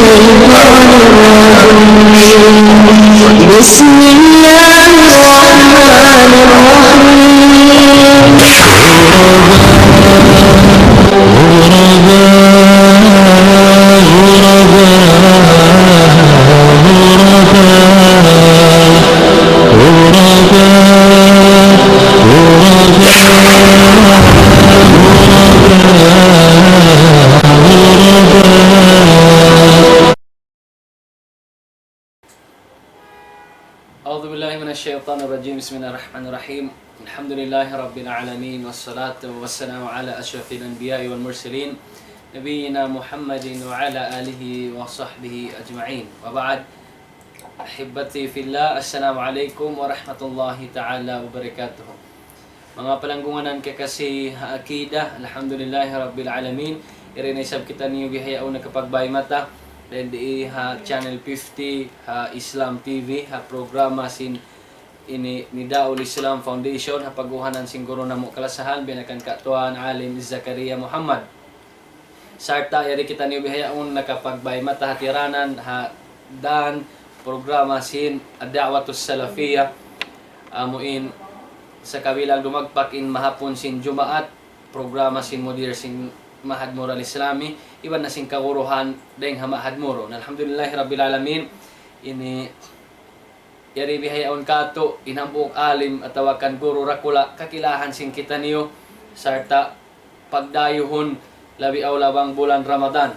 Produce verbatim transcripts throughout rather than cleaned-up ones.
الشيطان الرجيم. بسم الله الرحمن الرحيم. أعوذ بالله من الشيطان الرجيم. بسم الله الرحمن الرحيم. الحمد لله رب العالمين، والصلاة والسلام على أشرف الأنبياء والمرسلين، نبينا محمد وعلى آله وصحبه أجمعين. وبعد، أحبتي في الله، السلام عليكم ورحمة الله تعالى وبركاته. Manga palanggungan kakasi ha akida, alhamdulillahi rabbil alamin. Yari na isab kitaniyu bihaun nakapagbay mata dayn di ha Channel fifty, ha Islam T V, ha programa sin ini Nidaul Islam Foundation, ha pag'uhanan sin guru namu' kalasahan, biya' na kan Ka' Tuan Alim Zakaria Muhammad. Sarta' yari kitaniyu bihaun nakapagbay mata ha tiranan ha dan programa sin Ad-Da'watus Salafiyah, amu in sakabilang dumagpak in mahapun sin Jumaat, programa sin mudir sin Ma'had Moro Al-Islami, iban na sin kaguruhan dayng ha Ma'had Moro. Na, alhamdulillahi rabbil alamin, ini yari bihaun katu' in hambuuk alim atawa kan guru dakula' kakilahan sin kitaniyu, sarta' pagdayuhun labi awla bang bulan Ramadan.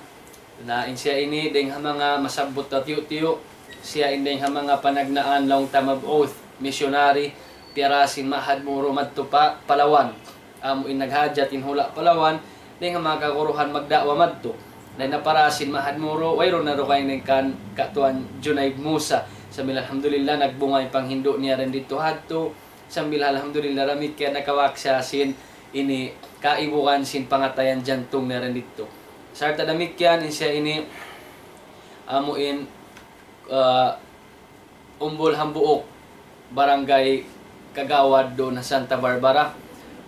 Na in siya ini dayng ha manga masabbut ta tiyu'-tiyu', siya in dayng ha manga panagnaan laung ta mab'uth, missionary, piyara sin Ma'had Moro madtu pa Palawan. Amu in naghajat in hula' Palawan, dayng ha manga kaguruhan magda'wa madtu. Na in napara sin Ma'had Moro, wayruun na dugaing dayng kan Ka' Tuan Junaid Musa. Sambil alhamdulillah, nagbunga in panghindu' niya dayn didtu hadtu. Sambil alhamdulillah, damikkiyan nakawaksa sin ini kaibugan sin pangatayan jantung niya dayn didtu. Sarta' damikkiyan in siya ini amu in, ah, umbul hambuuk barangay kagawad duun ha Santa Barbara.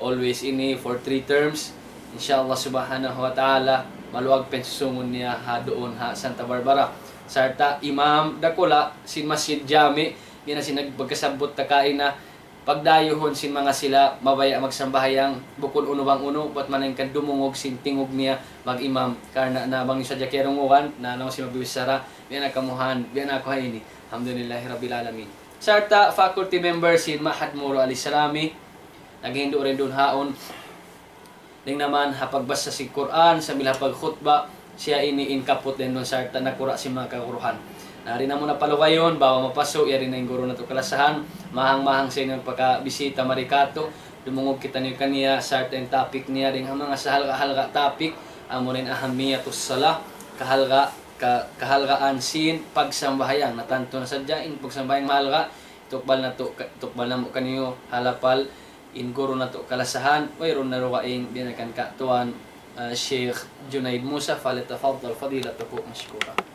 Always ini for three terms. Insha Allah subhanahu wa ta'ala, maluag pa in susungun niya ha duun ha Santa Barbara. Sarta' imam dakula' sin masjid jami', yan na sin nagpagkasabbut ta kaina, pagdayuhun sin manga sila mabaya' magsambahayang, bukun unu bang unu, bat malayngkan dumungug sin tingug niya mag-imam, karna' na bang sadja kiyarungugan, na laung sin magbibichara, biya' na kamuhan, biya' na aku ha ini. Alhamdulillahi Rabbil Alamin. Sarta' faculty member sin Ma'had Moro Al-Islami, naghindu' dayn duun haun. Dayng naman ha pagbasa sin Qur'an sambil ha pagkhutba, siya ini in kaput dayn duun sarta' nakura' sin manga kaguruhan. Na, di' na mu na palugayun, bawa mapasu', yari na in guru natu' kalasahan, mahang-mahang sa in pagkabisita mari katu', dumungug kitaniyu kaniya, sarta' in topic niya, dayng ha manga sahalga'-halga' topic, amu in ahammiyatus salah, kahalga', ka-, kahalgaan sin pagsambahayang, na tantu na sadja in pagsambahayang mahalga', tukbal natu', tukbal namu' kaniyu ha lapal in guru natu' kalasahan, wayruun na dugaing, biya' na kan Ka' Tuan, ah, Sheikh Junaid Musa, فليتفضل فضيلته مشكورا.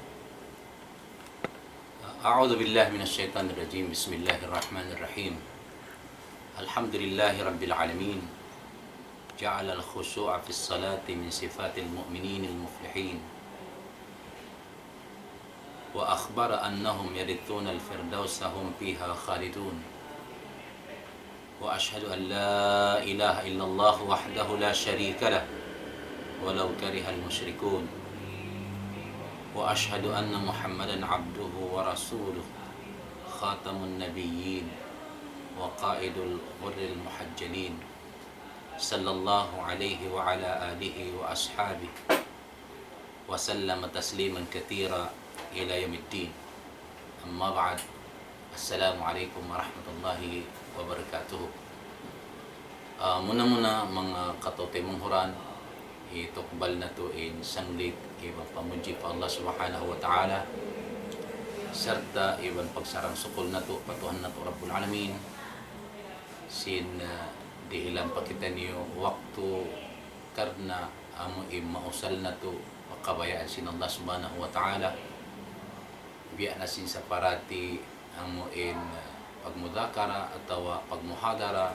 أعوذ بالله من الشيطان الرجيم. بسم الله الرحمن الرحيم. الحمد لله رب العالمين. جعل الخشوع في الصلاة من صفات المؤمنين المفلحين. وأخبر أنهم يرثون الفردوس هم فيها خالدون. وأشهد أن لا إله إلا الله وحده لا شريك له ولو كره المشركون. وأشهد أن محمدا عبده ورسوله خاتم النبيين وقائد الغر المحجلين صلى الله عليه وعلى آله وأصحابه وسلم تسليما كثيرا إلى يوم الدين. أما بعد، السلام عليكم ورحمة الله وبركاته. Ah, muna-muna, manga kataymanghuran, hitukbal natu' in sanglit iban pamudji pa Allah Subhanahu wa Ta'ala, sarta' iban pagsarang-sukul natu' pa Tuhan natu' Rabbul Alamin, sin, ah, dihilan pa kitaniyu waktu karna' amu in mausal natu' pa kabayaan sin Allah Subhanahu wa Ta'ala, biya' na sin saparati amu in, ah, pagmudhakara atawa pagmuhadara,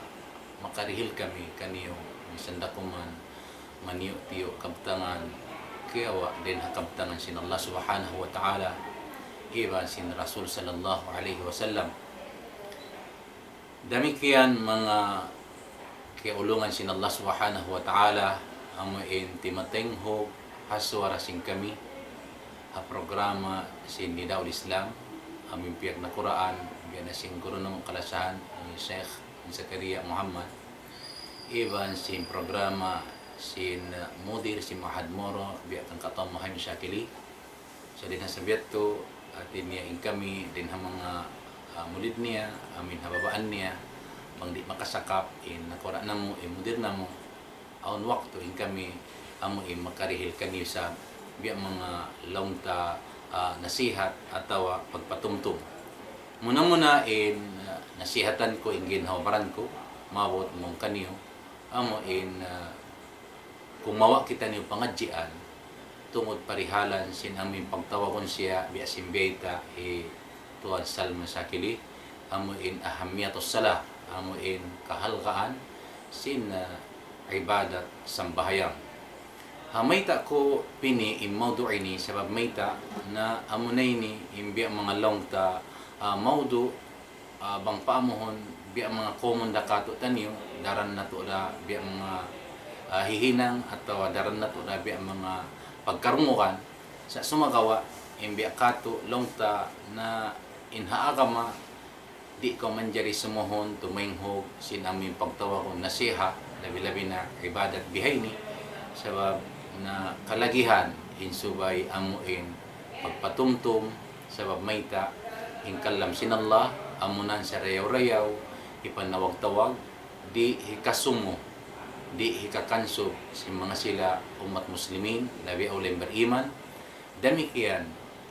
makarihil kami kaniyu, misan da kuman maniyu'-tiyu' kabtangan, Kiyawa' dayn ha kabtangan sin Allah Subhanahu wa Ta'ala, iban sin Rasul sallallahu alayhi wasallam. Damikkiyan manga kiyaulungan sin Allah Subhanahu wa Ta'ala, amu in timatenghug ha suwara sin kami, ha programa sin Nidaul Islam, amu in piyagnakuraan, biya' na sin guru namu' kalasahan, Sheikh Zakaria Muhammad, iban sin programa sin, uh, mudir sin Ma'had Moro, biya' kan Kataw Muhammad Shakili. So, dayn ha sabab yadtu, hati niya in kami, dayn ha manga, uh, mulid niya, amu in ha babaan niya, bang di' makasakap, in nakura' namu', in mudir namu', awn waktu in kami, amu in makarihil kaniyu sa biya' manga laung ta, uh, nasihat atawa pagpatumtum. Muna-muna in, uh, nasihatan ku in ginhawa-baran ku, maabut mawn kaniyu, amu in, uh, kumawa' kitaniyu pangadjian, tungud parihalan sin amu in pagtawagun siya, biya' sin biyayta' hi Tuan Salman Shakili, amu in ahammiyatus salah, amu in kahalgaan sin, uh, ibadat sambahayang. Ha mayta' ku pini' in mawdu' ini, sabab mayta' na amu na ini in biya' manga laung ta, uh, mawdu', uh, bang paamuhun biya' manga common da katu' taniyu, daran natu' da biya' manga, uh, hihinang atawa daran natu' da biya' manga pagkarungugan. Sa' sumagawa', in biya' katu' laung ta na in ha agama, di' kaw manjari sumuhun, tumainghug, sin amu in pagtawagun nasihat, labi-labi na ibadat bihaini, sabab na kalagihan, in subay amu in pagpatumtum, sabab mayta', in kalam sin Allah, amu na in sarayaw-rayaw, hipanawag-tawag, di' hikasumu, di' hikakansub, sin manga sila ummat muslimin, labi awla in bariman, damikkiyan,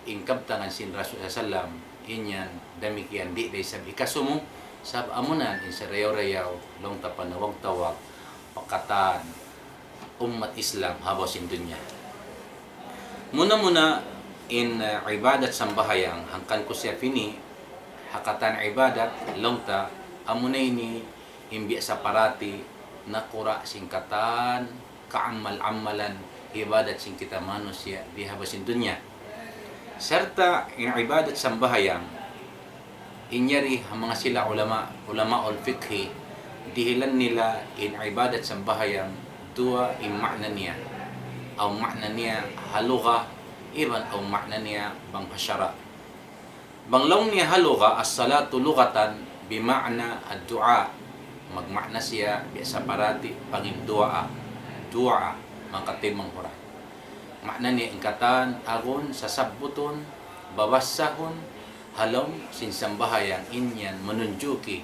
in kabtangan sin Rasul sallallahu alayhi wasallam, in yan, damikkiyan di' da isab hikasumu, sabab amu na in sarayaw-rayaw, laung ta panawag-tawag, pa katan ummat Islam, ha babaw sin dunya. Muna-muna, in, uh, ibadat sambahayang, hangkan ku siya pini', ha katan ibadat, laung ta, amu na ini, in biya' sa parati, nakura' sin katan, kaamal-amalan, ibadat sin kita manusiya' di ha babaw sin dunya. Sarta' in ibadat sambahayang, in yari ha manga sila ulama, ulamaul fiqhi, dihilan nila in ibadat sambahayang duwa in ma'na niya. Awn ma'na niya ha lugha, iban awn ma'na niya bang ha sara'. Bang laung niya ha lugha, as-salatu lughatan bima'na ad-du'a. Magma'na siya biya' sa parati panginduwaa. Duwaa, manga kataymanghuran. Ma'na niya in katan, agun, sasabbutun, babassahun, ha lawm sin sambahayang in yan manunjuki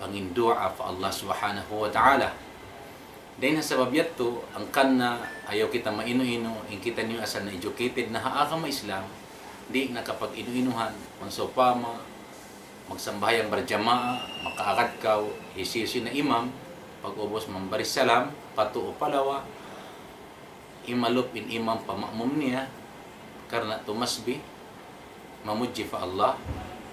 panginduwaa pa Allah Subhanahu wa Ta'ala. Dayn ha sabab yadtu, hangkan na ayaw kita mainu-inu, in kitaniyu asal na educated na ha agama Islam, di' na kapag-inu-inuhan, bang sawpama, magsambahayang barjamaa, makaagad kaw, hisiyu-siyu na imam, pag-ubus mambari salam, pa tuu pa lawa, imalup in imam pa ma'mum niya, karna' tumasbih, mamudji pa Allah,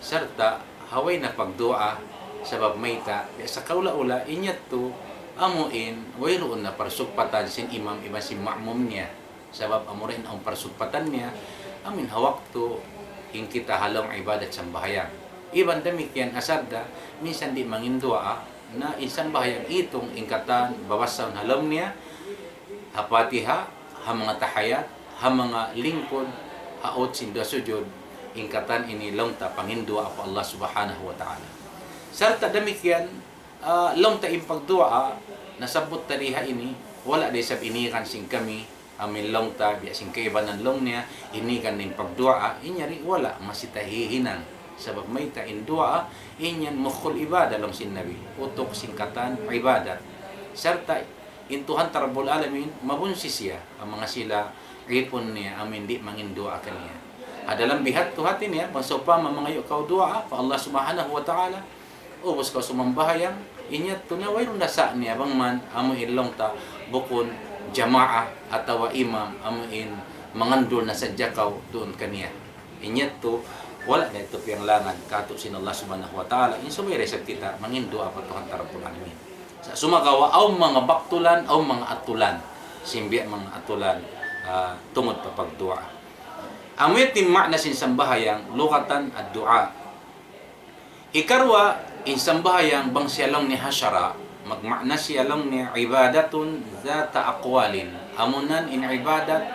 sarta' ha way na pagduwaa, sabab mayta', biya' sa kaula-ula, in yadtu, amu in, wayruun na parsugpatan sin imam iban sin ma'mum niya, sabab amu ra in awn parsugpatan niya, amu in ha waktu in kita ha lawm ibadat sambahayang. Iban damikkiyan asal da, minsan di' manginduwaa, na in sambahayang itung in katan babassahun ha lawm niya, ha Fatiha, ha manga tahiyat, ha manga lingkud, ha ut sin duwa sujud, in katan ini laung ta panginduwaa pa Allah Subhanahu wa Ta'ala. Sarta' damikkiyan, ah, laung ta in pagduwaa, nasabbut ta di ha ini, wala' da isab inigan sin kami, amu in laung ta, biya' sin kaibanan laung niya, inigan in pagduwaa, in yari wala', masi ta hihinang. Sabab mayta' in duwaa, in yan mukhul ibadah laung sin Nabi, utuk sin katan ibadat. Sarta' in Tuhan ta Rabbul Alamin, mabunsi siya, ha manga sila ipun niya, amu in di' manginduwaa kaniya. Ha dalam bihat tu hati niya, bang sawpama mangayu' kaw duwaa pa Allah Subhanahu wa Ta'ala, ubus kaw sumambahayang, in yadtu na wayruun da sa' niya, bang man, amu in laung ta, bukun jamaa atawa imam, amu in mangandul na sadja kaw duun kaniya. In yadtu, wala' na yadtu piyanglangan katu' sin Allah Subhanahu wa Ta'ala, in subay da isab kita manginduwaa pa Tuhan ta Rabbul Alamin. Sa' sumagawa', awn manga baktulan, awn manga atulan. Sin biya' manga atulan, ah, tungud pa pagduwaa. Amu yadtu in ma'na sin sambahayang, lugatan ad-du'a. Hikaruwa, in sambahayang bang siya laung niya ha sara', magma'na siya laung niya ibadatun zata aqwalin. Amunan in ibadat,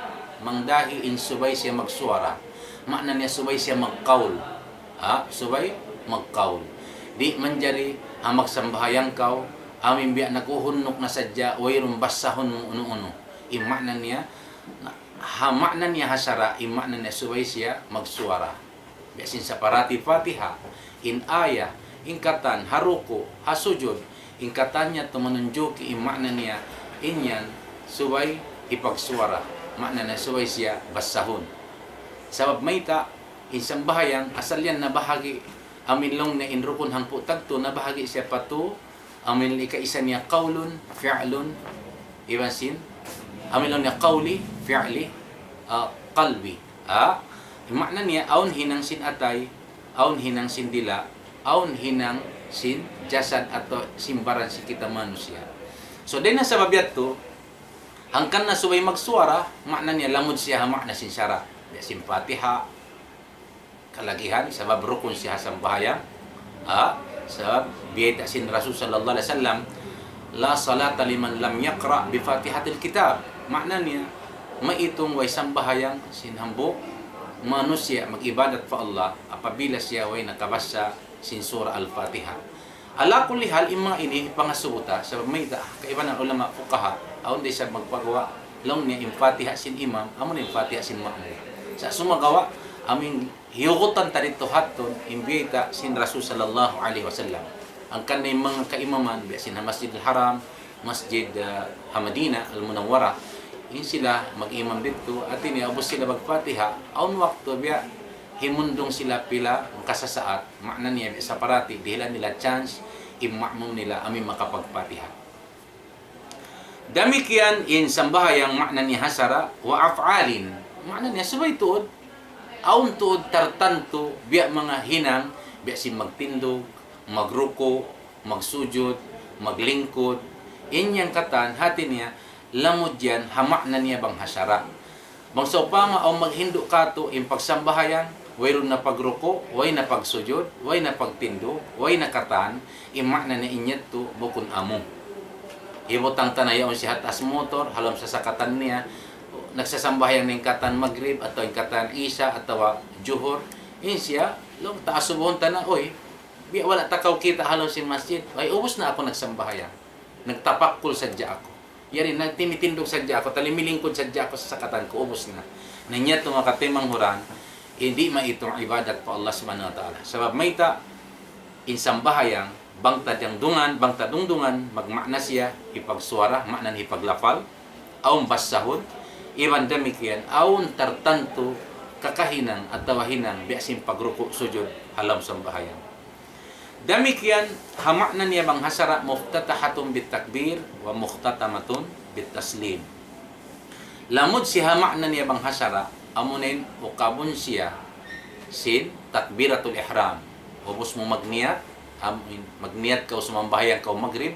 mangdahi in subay siya magsuwara. Ma'na niya subay siya magkaul. Ha? Subay magkaul. Di' manjari ha magsambahayang kaw, amu in biya' naghuhunnuk na sadja, wayruun basahun mu unu-unu. In ma'na niya, ha ma'na niya ha sara', in ma'na niya subay siya magsuwara. Biya' sin saparati Fatiha, in aya, in katan, ha ruku', ha sujud, in katan niya tumanunjuki in ma'na niya, in yan, subay hipagsuwara. Ma'na niya subay siya basahun. Sabab mayta', in sambahayang, asal yan nabahagi', amu in laung niya in rukun hangpu' tagtu, nabahagi' siya pa tu, amu in ikaisa niya qawlun, fi'lun, iban sin, amu in laung niya qawli, fi'li, ah, qalbi. Ah, ma'na niya, awn hinang sin atay, awn hinang sin dila', awn hinang sin jasad atawa sin baran sin kita manusiya'. So, dayn ha sabab yadtu, hangkan na subay magsuwara, ma'na niya lamud siya ha ma'na sin sara'. Biya' sin Fatiha, kalagihan, sabab rukun siya ha sambahayang. Ha? Sabab biyayta' sin Rasul sallallahu alayhi wasallam, لا صلاة لمن لم يقرأ بفاتحة الكتاب. Ma'na niya, maitung way sambahayang sin hambuuk manusiya' mag-ibadat pa Allah apabila siya way nakabasa sin Surah Al-Fatiha. Ala kulli hal, in manga ini pangasubu ta, sabab mayta', kaibanan ulama fuqaha, awn da isab magpaguwa', laung niya in Fatiha sin imam, amu in Fatiha sin ma'mum. Sa' sumagawa', amu in hiyugutan ta didtu ha yadtu, in biyayta' sin Rasul sallallahu alayhi wasallam. Hangkan na in manga kaimaman, biya' sin ha Masjidil Haram, Masjid, ah, ha Madinah Al-Munawwarah, in sila mag-imam didtu, hati niya ubus sila mag-Fatiha, awn waktu biya' himundung sila pila, makasasaat, ma'na niya biya' saparati, dihilan nila chance, in ma'mum nila, amu in makapag-Fatiha. Damikkiyan in sambahayang ma'na niya ha sara', wa af'alin. Ma'na niya subay tuud, awn tuud tartantu, biya' manga hinang, biya' sin magtindug, magruku', magsujud, maglingkud. In yan katan, hati niya, lamud yan, ha ma'na niya bang ha sara'. Bang sawpama awn maghindu' katu' in pagsambahayang, wayruun na pagruku', way na pagsujud, way na pagtindug, way na katan, in ma'na niya in yadtu bukun amu. Hibutang ta na yaun siya ha taas motor, ha lawm sasakatan niya, nagsasambahayang na in katan Magrib, atawa in katan Isa, atawa Juhur, in siya, laung ta asubuhun ta na, "Uy, biya' wala' ta kaw kita' ha lawm sin masjid." "Ay, ubus na aku nagsambahayang. Nagtapakkul sadja aku. Yari, nagtimitindug sadja aku, talimilingkud sadja aku ha sasakatan ku, ubus na." Na in yadtu manga kataymanghuran, di' maitung ibadat pa Allah Subhanahu wa Ta'ala. Sabab mayta', in sambahayang, bang ta dungdungan, bang ta dungdungan, magma'na siya, hipagsuwara, ma'na niya hipaglafal, awn basahun, iban damikkiyan, awn tartantu, kakahinang, atawa hinang, biya' sin pagruku', sujud, ha lawm sambahayang. Damikkiyan, ha ma'na niya bang ha sara', مفتتحة بالتكبير ومختتمة بالتسليم. Lamud siya ha ma'na niya bang ha sara', amu na in ukabun siya sin takbiratul ihram. Ubus mu magniyat, amu in, magniyat kaw sumambahayang kaw Magrib,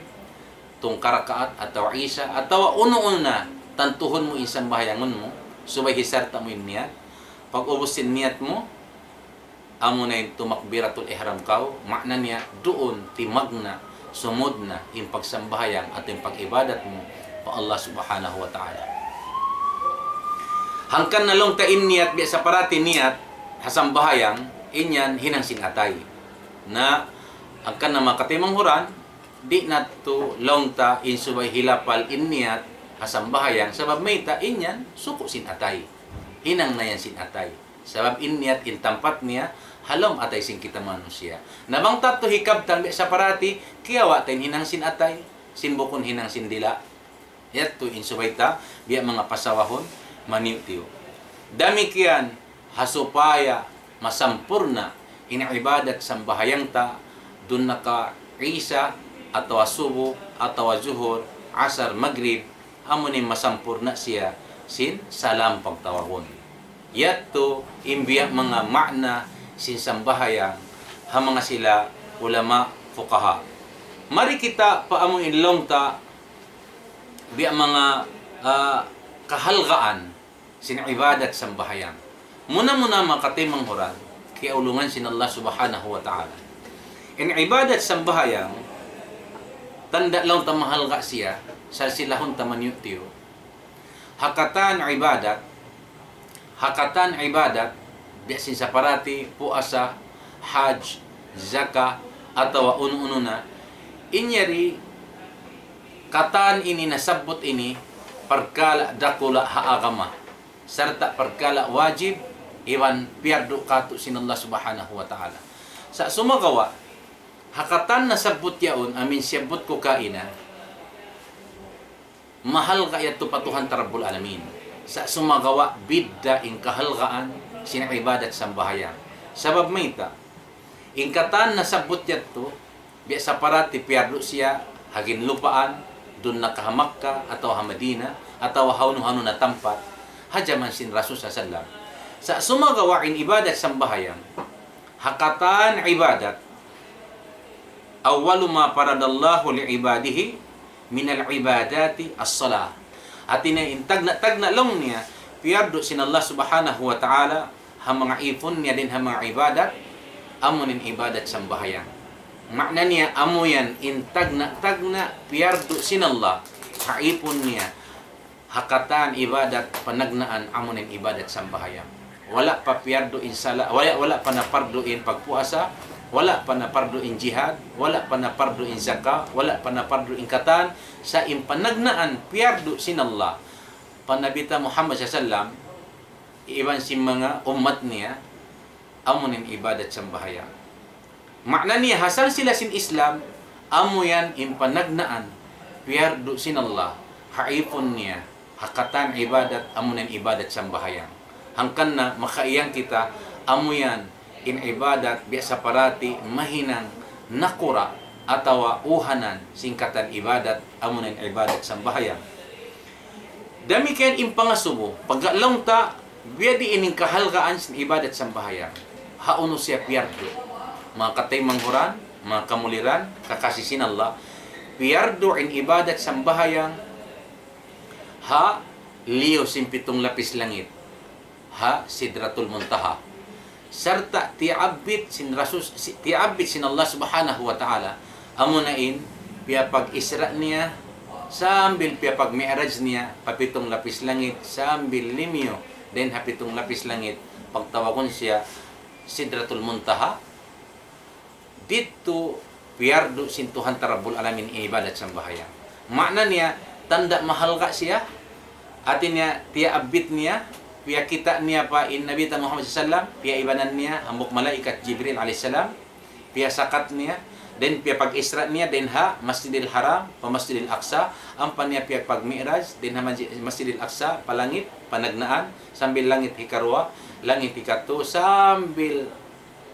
tungka rakaat, atawa Isa, atawa unu-unu na, tantuhun mu in sambahayangun mu, subay hisarta' mu in niyat. Pag-ubus sin niyat mu, amu na in tumakbiratul ihram kaw, ma'na niya duun timagna', sumud na in pagsambahayang atawa in pag-ibadat mu pa Allah Subhanahu wa Ta'ala. Hangkan na laung ta in niyat, biya' saparati niyat ha sambahayang, in yan hinang sin atay. Na hangkan na manga kataymanghuran, di' natu' laung ta in subay hilapal in niyat ha sambahayang, sabab mayta', in yan suku' sin atay. Hinang na yan sin atay. Sabab in niyat in tampat niya ha lawm atay sin kita manusiya'. Na bang ta yadtu hikabtang biya' saparati, kiyawa' ta in hinang sin atay, sin bukun hinang sin dila'. Yadtu in subay ta, biya' manga pasawahun, maniyu'-tiyu'. Damikkiyan, ha supaya masampurna' in ibadat sambahayang ta, duun na ka Isa, atawa Subu, atawa Juhur, Asar, Magrib, amu in masampurna' siya sin salam pagtawagun. Yadtu in biya' manga ma'na sin sambahayang ha manga sila ulama fuqaha. Mari kita pa amu in laung ta biya' manga, ah, kahalgaan sin ibadat sambahayang. Muna-muna, manga kataymanghuran, kiyaulungan sin Allah Subhanahu wa Ta'ala. In ibadat sambahayang, tanda' laung ta mahalga' siya, salsilahun ta maniyu'-tiyu'. Ha katan ibadat, ha katan ibadat, biya' sin saparati, puasa, hajj, zaka, atawa unu-unu na, in yari katan ini nasabbut ini, parkala' dakula' ha agama. Sarta' parkala' wajib, iban piyardu katu' sin Allah Subhanahu wa Ta'ala. Sa' sumagawa', ha katan nasabbut yaun, amu in siyabbut ku kaina, mahalga' yadtu pa Tuhan ta Rabbul Alamin. Sa' sumagawa' bidda' in kahalgaan sin ibadat sambahayang. Sabab mayta', in katan nasabbut yadtu, biya' saparati piyardu siya ha ginlupaan, duun na ka ha Makkah, atawa ha Madinah, atawa hawnu-hawnu na tampat, ha jaman sin Rasul sallallahu alayhi wasallam. Sa' sumagawa' in ibadat sambahayang, ha katan ibadat, أول ما فرض الله لعباده من العبادات الصلاة. Hati niya in tagna'-tagna' laung niya, piyardu sin Allah Subhanahu wa Ta'ala, ha manga ipun niya dayn ha manga ibadat, amu in ibadat sambahayang. Ma'na niya, amu yan in tagna'-tagna' piyardu sin Allah, ha ipun niya, ha katan ibadat panagnaan amu in ibadat sambahayang. Wala' pa piyardu in sala, wala', wala' pa napardu in pagpuasa, wala' pa napardu in jihad, wala' pa napardu in zaka, wala' pa napardu in katan, sa' in panagnaan piyardu sin Allah pa Nabi ta Muhammad sallallahu alayhi wasallam, iban sin manga ummat niya, amu in ibadat sambahayang. Ma'na niya, ha salsila sin Islam, amu yan in panagnaan, piyardu sin Allah, ha ipun niya, ha katan ibadat, amu in ibadat sambahayang. Hangkan na, makaiyang kita, amu yan in ibadat, biya' saparati, mahinang nakura', atawa uhanan, sin katan ibadat, amu in ibadat sambahayang. Damikkiyan in pangasubu, pagga laung ta, biya' diin in kahalgaan sin ibadat sambahayang. Hawnu siya piyardu. Manga kataymanghuran, manga kamuliran, kakasi sin Allah. Piyardu in ibadat sambahayang, ha liyu sin pitung lapis langit. Ha Sidratul Muntaha. Sarta' tiyabbit sin Rasul, si-, tiyabbit sin Allah Subhanahu wa Ta'ala, amuna in piyapag-Isra niya, sambil piyapag-Mi'raj niya, pa pitung lapis langit, sambil limiyu dayn ha pitung lapis langit, pagtawagun siya Sidratul Muntaha. Didtu piyardu sin Tuhan ta Rabbul Alamin in ibadat sambahayang. Ma'na niya, tanda' mahalga' siya, hati niya, tiyabbit niya, piyakita' niya pa in Nabi ta Muhammad sallallahu alayhi wasallam, piyaibanan niya, hambuuk malaikat Jibril alayhi salam, piyasakat niya, dayn piyapag-Isra niya, dayn ha Masjidil Haram, pa Masjidil Aqsa, ampa niya piyapag-Mi'raj, dayn ha Masji-, Masjidil Aqsa, pa langit, panagnaan, sambil langit hikaruwa, langit hikatu, sambil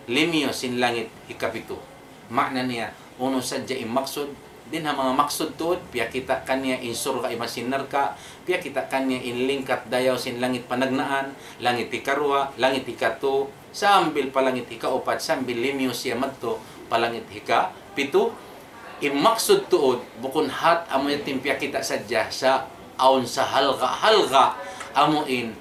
limiyu sin langit hikapitu. Ma'na niya, unu sadja in maksud, dayn ha manga maksud tuud, piyakita' kaniya in surga' iban sin narka', piyakita' kaniya in lingkat dayaw sin langit panagnaan, langit hikaruwa, langit hikatu, sambil pa langit hikaupat, sambil limiyu siya madtu pa langit hikapitu. In maksud tuud, bukun hat amu yadtu in piyakita' sadja, sa' awn sa halga'-halga', amu in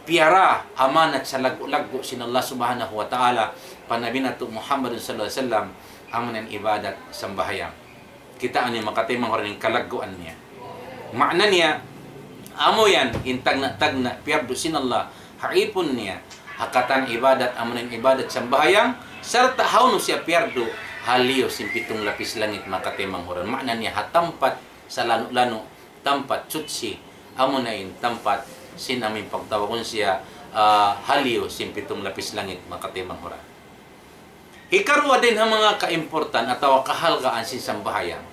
piyara amanat sa laggu'-laggu' sin Allah Subhanahu wa Ta'ala pa Nabi natu' Muhammadun sallallahu alayhi wasallam, amu in ibadat sambahayang. Kitaa niyu, manga kataymanghuran, in kalagguan niya. Ma'na niya, amu yan in tagna'-tagna' piyardu sin Allah ha ipun niya, ha katan ibadat, amu in ibadat sambahayang, sarta' hawnu siya piyardu, ha liyu sin pitung lapis langit, manga kataymanghuran. Ma'na niya, ha tampat salanu'-lanu', tampat suchi, amuna in tampat sin amu in pagtawagun siya, ah, ha liyu sin pitung lapis langit, manga kataymanghuran. Hikaruwa dayn ha manga kaimportan atawa kahalgaan sin sambahayang.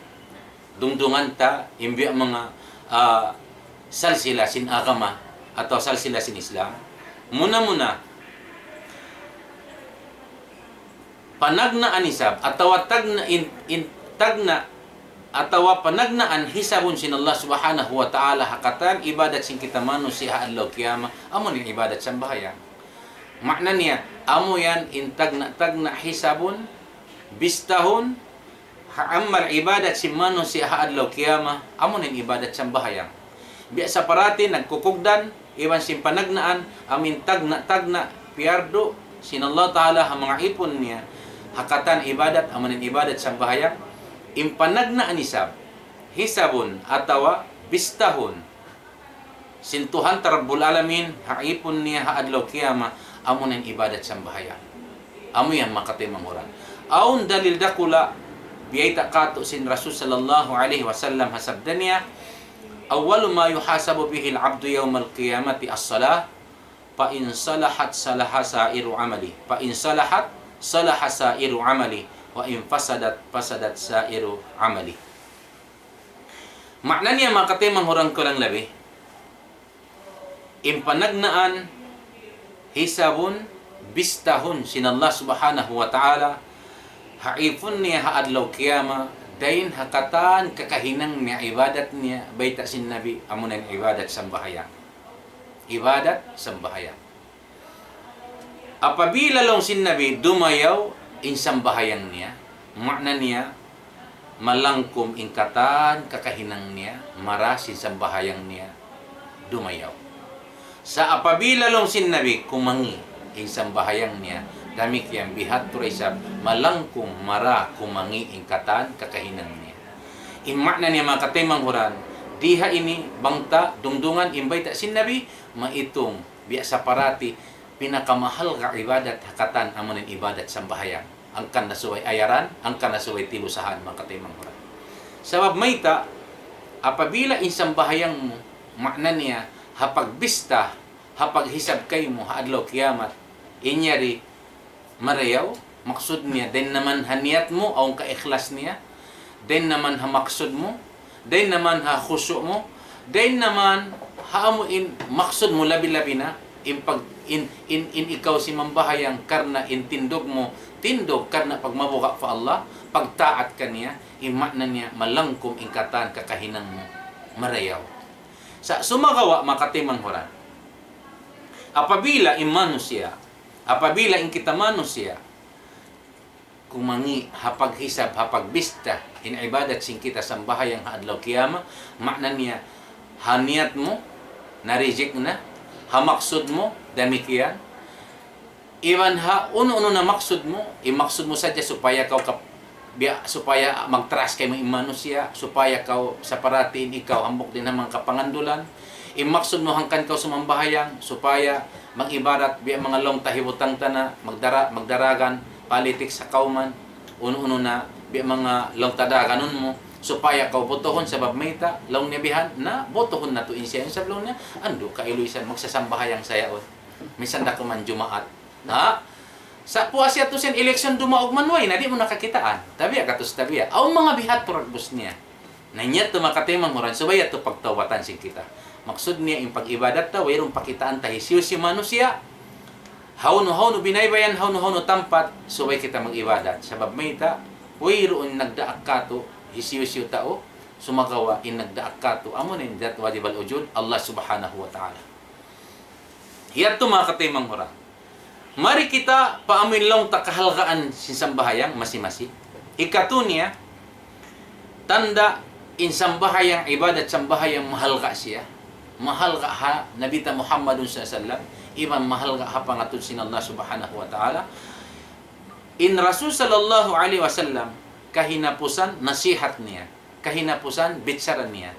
Dungdungan ta in biya' manga, ah, salsila sin agama atawa salsila sin Islam. Muna-muna, panagnaan isab, atawa tagna' in, in, tagna', atawa panagnaan hisabun sin Allah Subhanahu wa Ta'ala ha katan ibadat sin kita manusiya' ha adlaw kiyamat, amu in ibadat sambahayang. Ma'na niya, amu yan in tagna'-tagna' hisabun, bistahun, ha amal ibadat sin manusiya' ha adlaw kiyamat, amu in ibadat sambahayang. Biya' sa parati nagkukugdan, Iban sin panagnaan, amuin tagna'-tagna', piyardu sin Allah Ta'ala ha manga ipun niya, ha katan ibadat, amuin ibadat sambahayang, in panagnaan isab, hisabun atawa bistahun sin Tuhan ta Rabbul Alamin, ha ipun niya, ha adlaw kiyamat, amuin ibadat sambahayang. Amu yan manga kataymanghuran. Awn dalil dakula', biyayta' katu' sin Rasul sallallahu alayhi wasallam ha sabda niya, أول ما يحاسب به العبد يوم القيامة الصلاة، فإن صلحت صلح سائر عمله، فإن صلحت صلح سائر عمله، وإن فسدت فسدت سائر عمله. Ma'na niya manga kataymanghuran kulang labi, in panagnaan, hisabun, bistahun sin Allah Subhanahu wa Ta'ala, ha ipun niya ha adlaw kiyamat, dayn ha katan kakahinang niya ibadat niya, bayta' sin Nabi, amuin ibadat sambahayang. Ibadat sambahayang. Apabila laung sin Nabi, dumayaw in sambahayang niya, ma'na niya, malangkum in katan kakahinang niya, mara sin sambahayang niya, dumayaw. Sa' apabila laung sin Nabi, kumangi' in sambahayang niya, damikkiyan biya' hādtu da isab, malangkum mara kumangi' in katan kakahinang niya. In ma'na niya manga kataymanghuran, di ha ini bang ta dungdungan in bayta' sin Nabi, maitung biya' sa parati, pinakamahalga' ibadat ha katan amuin ibadat sambahayang. Hangkan na subay ayaran, hangkan na subay tilusahan manga kataymanghuran. Sabab mayta', apabila in sambahayang mu, ma'na niya, ha pagbista, ha paghisab kaymu, ha adlaw kiyamat, in yari, marayaw, maksud niya, dayn naman ha niyat mu, awn kaikhlas niya, dayn naman ha maksud mu, dayn naman ha khusu' mu, dayn naman ha amu in maksud mu labi-labi na, in pag, in, in, in ikaw simambahayang karna' in tindug mu, tindug karna' pagmabuga' pa Allah, pagtaat kaniya, in ma'na niya malangkum in katan kakahinang mu, marayaw. Sa' sumagawa' manga kataymanghuran. Apabila in manusiya', apabila in kita manusiya', kumangi' ha paghisab, ha pagbista, in ibadat sin kita sambahayang ha adlaw kiyamat, ma'na niya, ha niyat mu, na-reject na, ha maksud mu, damikkiyan. Iban ha unu-unu na maksud mu, in maksud mu sadja supaya kaw kap-, biya', supaya magtrust kaymu in manusiya', supaya kaw sa parati in ikaw hambuuk dayn ha manga kapangandulan. In maksud mu hangkan kaw sumambahayang, supaya mag-ibarat biya' manga laung ta hibutang ta na, magdara-, magdaragan, politics ha kawman, unu-unu na, biya' manga laung ta daganun mu, supaya kaw butuhun sabab mayta', laung niya bihan, na butuhun natu' in siya, in sabab laung niya, andu' kailu isan magsasambahayang sa yaun. Minsan da kuman Jumaat. Ha? Sa' puas yadtu sin election dumaug man way na, di' mu na kakitaan. Tabiya' katu' sa tabiya'. Awn manga biya' hādtu ragbus niya. Na in yadtu manga kataymanghuran, subay yadtu pagtawbatan sin kita. Maksud niya in pag-ibadat ta, wayruun pakitaan ta hisiyu-siyu manusiya'. Hawnu-hawnu binaybayan, hawnu-hawnu tampat, subay kita mag-ibadat. Sabab mayta', wayruun nagdaak katu', hisiyu-siyu tau, sumagawa' in nagdaak katu', amu na in Dhat Wajibal Wujud, Allah Subhanahu wa Ta'ala. Yadtu manga kataymanghuran. Mari kita pa amuin laung ta kahalgaan sin sambahayang masi-masi. Hikatu niya, tanda' in sambahayang, ibadat sambahayang mahalga' siya. Mahalga' ha Nabi ta Muhammadun sallallahu alayhi wasallam, iban mahalga' ha pangatud sin Allah Subhanahu wa Ta'ala. In Rasul sallallahu alayhi wasallam, kahinapusan nasihat niya, kahinapusan bichara niya.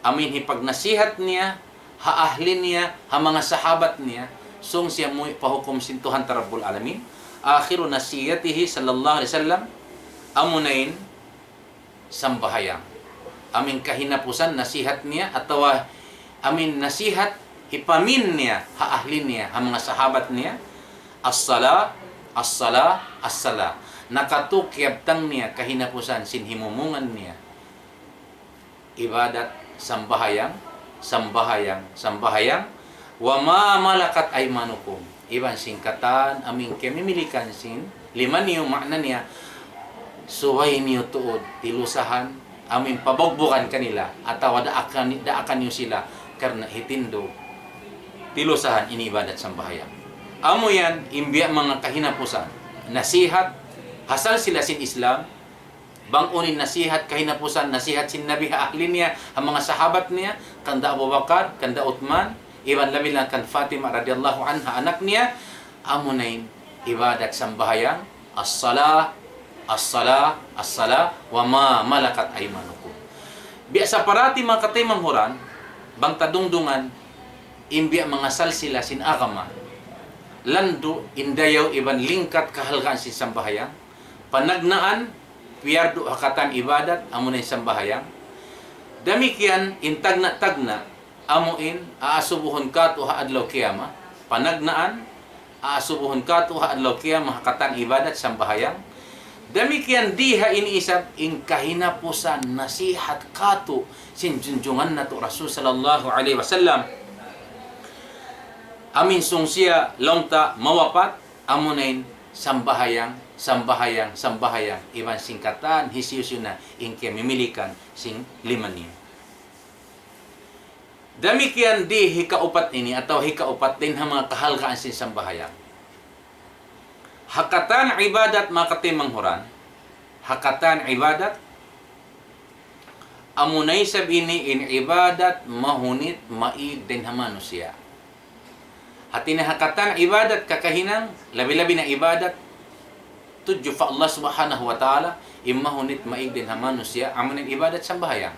Amuin hipagnasihat niya ha ahli niya, ha manga sahabat niya, sung siya muwi' pa hukum sin Tuhan ta Rabbul Alamin. آخر نصيحته صلى الله عليه وسلم, amu na in sambahayang. Amuin kahinapusan nasihat niya, atawa amuin nasihat hipamin niya ha ahli niya, ha manga sahabat niya, الصلاة، الصلاة، الصلاة. Nakatu kiyabtang niya kahinapusan sin himumungan niya. Ibadat, sambahayang, sambahayang, sambahayang. وما ملكت أيمانكم. Iban sin katan amuin kiyamimilikan sin lima niyu, ma'na niya, subay niyu tuud tilusahan, amuin pabugbugan kanila, atawa daakan, daakan niyu sila, karna' hitindug tilusahan in ibadat sambahayang. Amu yan, in biya' manga kahinapusan, nasihat, ha salsila sin Islam, Bang unu in nasihat kahinapusan, nasihat sin Nabi ha ahli niya, ha manga sahabat niya, kanda Abu Bakar, kanda Uthman, iban labi na kan Fatima radiyallahu anha, anak niya, amuna in ibadat sambahayang, as-salah, as-salah, as-salah, wa ma malakat aymanukum. Biya' sa parati manga kataymanghuran, bang ta dungdungan, in biya' manga salsila sin agama, landu' in dayaw iban lingkat kahalgaan sin sambahayang, panagnaan, piyardu' ha katan ibadat, amuna in sambahayang. Damikkiyan in tagna'-tagna', amu in aasubuhun katu' ha adlaw kiyamat, panagnaan, aasubuhun katu' ha adlaw kiyamat ha katan ibadat sambahayang. Damikkiyan di ha ini isab in kahinapusan nasihat katu' sin junjungan natu' Rasul sallallahu alayhi wasallam. Amu in sung siya laung ta mawapat, amuna in sambahayang, sambahayang, sambahayang, iban sin katan hisiyu-siyu na in kiyamimilikan sin lima niya. Damikkiyan di hikaupat ini atawa hikaupat dayn ha manga kahalgaan sin sambahayang. Ha katan ibadat manga kataymanghuran, ha katan ibadat, amuna isab ini in ibadat mahunit maig dayn ha manusiya'. Hati niya ha katan ibadat kakahinang, labi-labi na ibadat tudju pa Allah Subhanahu wa Ta'ala, in mahunit maig dayn ha manusiya', amuna in ibadat sambahayang.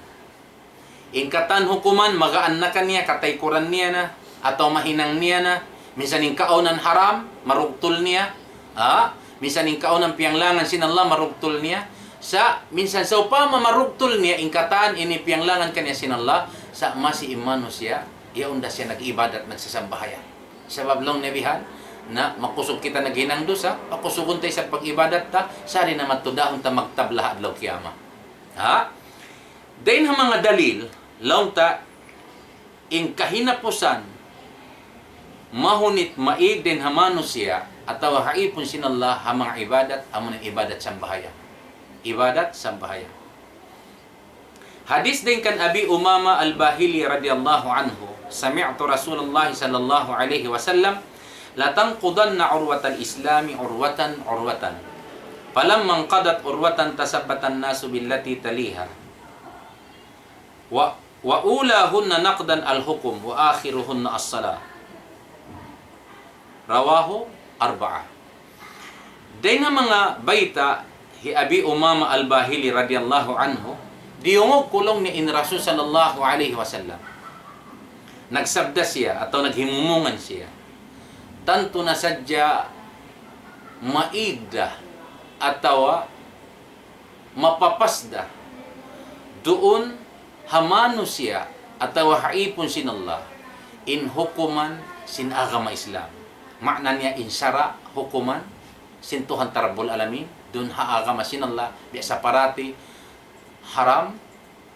In katan hukuman, magaan na kaniya, kataykuran niya na, atawa mahinang niya na, minsan in kaawnan haram, marugtul niya, ha? Minsan in kaawnan piyanglangan sin Allah, marugtul niya. Sa', minsan sawpama marugtul niya, in katan ini piyanglangan kaniya sin Allah, sa' masi in manusiya', yaun da siya nag-ibadat, nagsasambahayang. Sabab laung niya bihan, na makusug kita naghinang dusa, pakusugun ta isab pag-ibadat ta, sa' di' na matudahun ta magtabla ha adlaw kiyamat. Ha? Dayn ha manga dalil, laung ta, in kahinapusan, mahunit maig dayn ha manusiya', atawa ha ipun sin Allah, ha manga ibadat, amuna in ibadat sambahayang. Ibadat sambahayang. Hadith dayn kan Abi Umama Al-Bahili radiyallahu anhu, سمعت رسول الله صلى الله عليه وسلم: لتنقضن عروة الإسلام عروة عروة، فلما انقضت عروة تثبت الناس بالتي تليها، و، وأولاهن نقضا الحكم، وآخرهن الصلاة. رواه أربعة. Dayn ha manga bayta' hi Abi Umama Al-Bahili radiyallahu anhu, diyungug ku laung niya in Rasul sallallahu alayhi wasallam. Nagsabda siya atawa naghimumungan siya. Tantu na sadja maig da atawa mapapas da duun ha manusiya' atawa ha ipun sin Allah in hukuman sin agama Islam. Maana niya in sara', hukuman sin Tuhan ta Rabbul Alamin, duun ha agama sin Allah, biya' sa parati haram,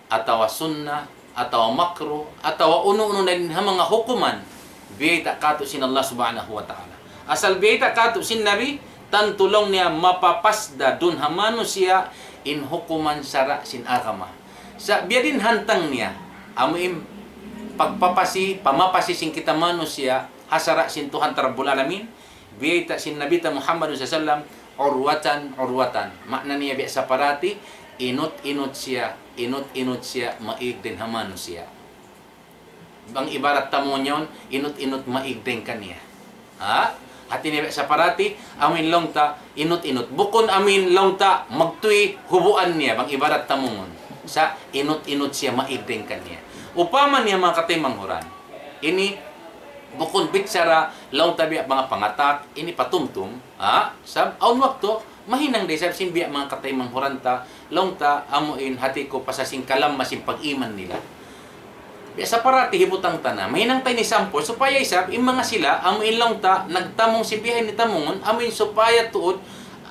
atawa sunnah, atawa makruh, atawa unu-unu na in ha manga hukuman, biyayta' katu' sin Allah Subhanahu wa Ta'ala. Asal biyayta' katu' sin Nabi, tantu laung niya mapapas da duun ha manusiya' in hukuman sara' sin agama. Sa' biya' diin hantang niya, amu in pagpapasi, pamapasi sin kita manusiya', ha sara' sin Tuhan ta Rabbul Alamin, biyayta' sin Nabi ta Muhammad sallallahu alayhi wasallam, urwatan, urwatan. Maana niya biya' sa parati, inut-inut siya, inut-inut siya, maig dayn ha manusiya'. Bang ibarat tamungun yaun, inut-inut maig dayn kaniya. Ha? Hati niya biya' sa parati, amu in laung ta, inut-inut. Bukun amu in laung ta, magtuy hubuan niya, bang ibarat tamungun. Sa' inut-inut siya maig dayn kaniya. Upama niya manga kataymanghuran. Ini bukun bichara laung ta biya' manga pangatak, ini patumtum, ha? Sab-, awn waktu, mahinang da isab sin biya' manga kataymanghuran ta, laung ta amu in hati ku pasal sin kalamma sin pag-iman nila. Biya' sa parati hibutang ta na, mahinang ta ini sampul, supaya isab, in manga sila, amu in laung ta, nagtamung sin biya' ini tamungun, amu in supaya tuud,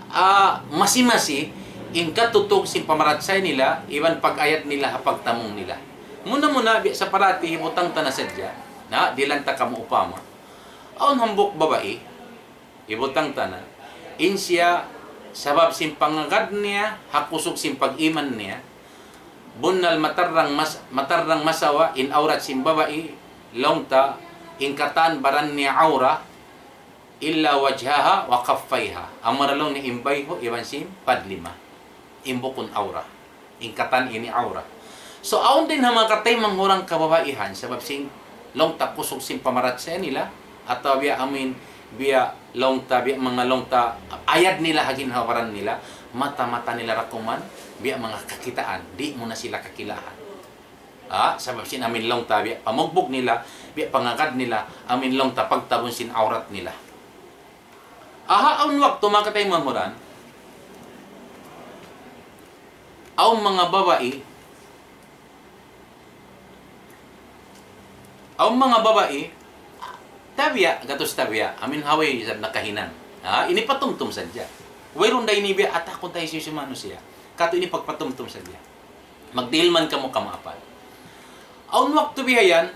ah, masi-masi, in katutug sin pamarachaya nila, iban pag-ayad nila, ha pagtamung nila. Muna-muna, biya' sa parati, hibutang ta na sadja, na, dihilan ta kamu upama. Awn hambuuk babai, hibutang ta na, in siya, sabab sin pangagad niya, ha kusug sin pag-iman niya, bunnal matarrang mas-, matarrang masawa, in awrat sin babai, laung ta, in katan baran niya awra, إلا وجهها وكفيها. Amura laung niya in bayhu', iban sin padlima. in bukun awra. In katan ini awra. So, awn dayn ha manga kataymanghuran kababaihan, sabab sin laung ta kusug sin pamarachaya nila, atawa biya' amin, biya' laung ta, biya' manga laung ta ayad nila ha ginhawa-baran nila, mata-mata nila dakuman, biya' manga kakitaan, di' mu na sila kakilahan. Ha, sabab sin amin laung ta, biya' pamugbug nila, biya' pangagad nila, amin laung ta pagtabun sin awrat nila. Aha, awn waktu manga kataymanghuran, awn manga babai, awn manga babai, tabiya', gatus tabiya', amin ha way isab nakahinang. Ha, ini patumtum sadja. Wayruun da ini biya' atakun ta hisiyu-siyu manusiya'. Katu' ini pagpatumtum sadja. Magdihil man kamu kamaapan. Awn waktu bihayan,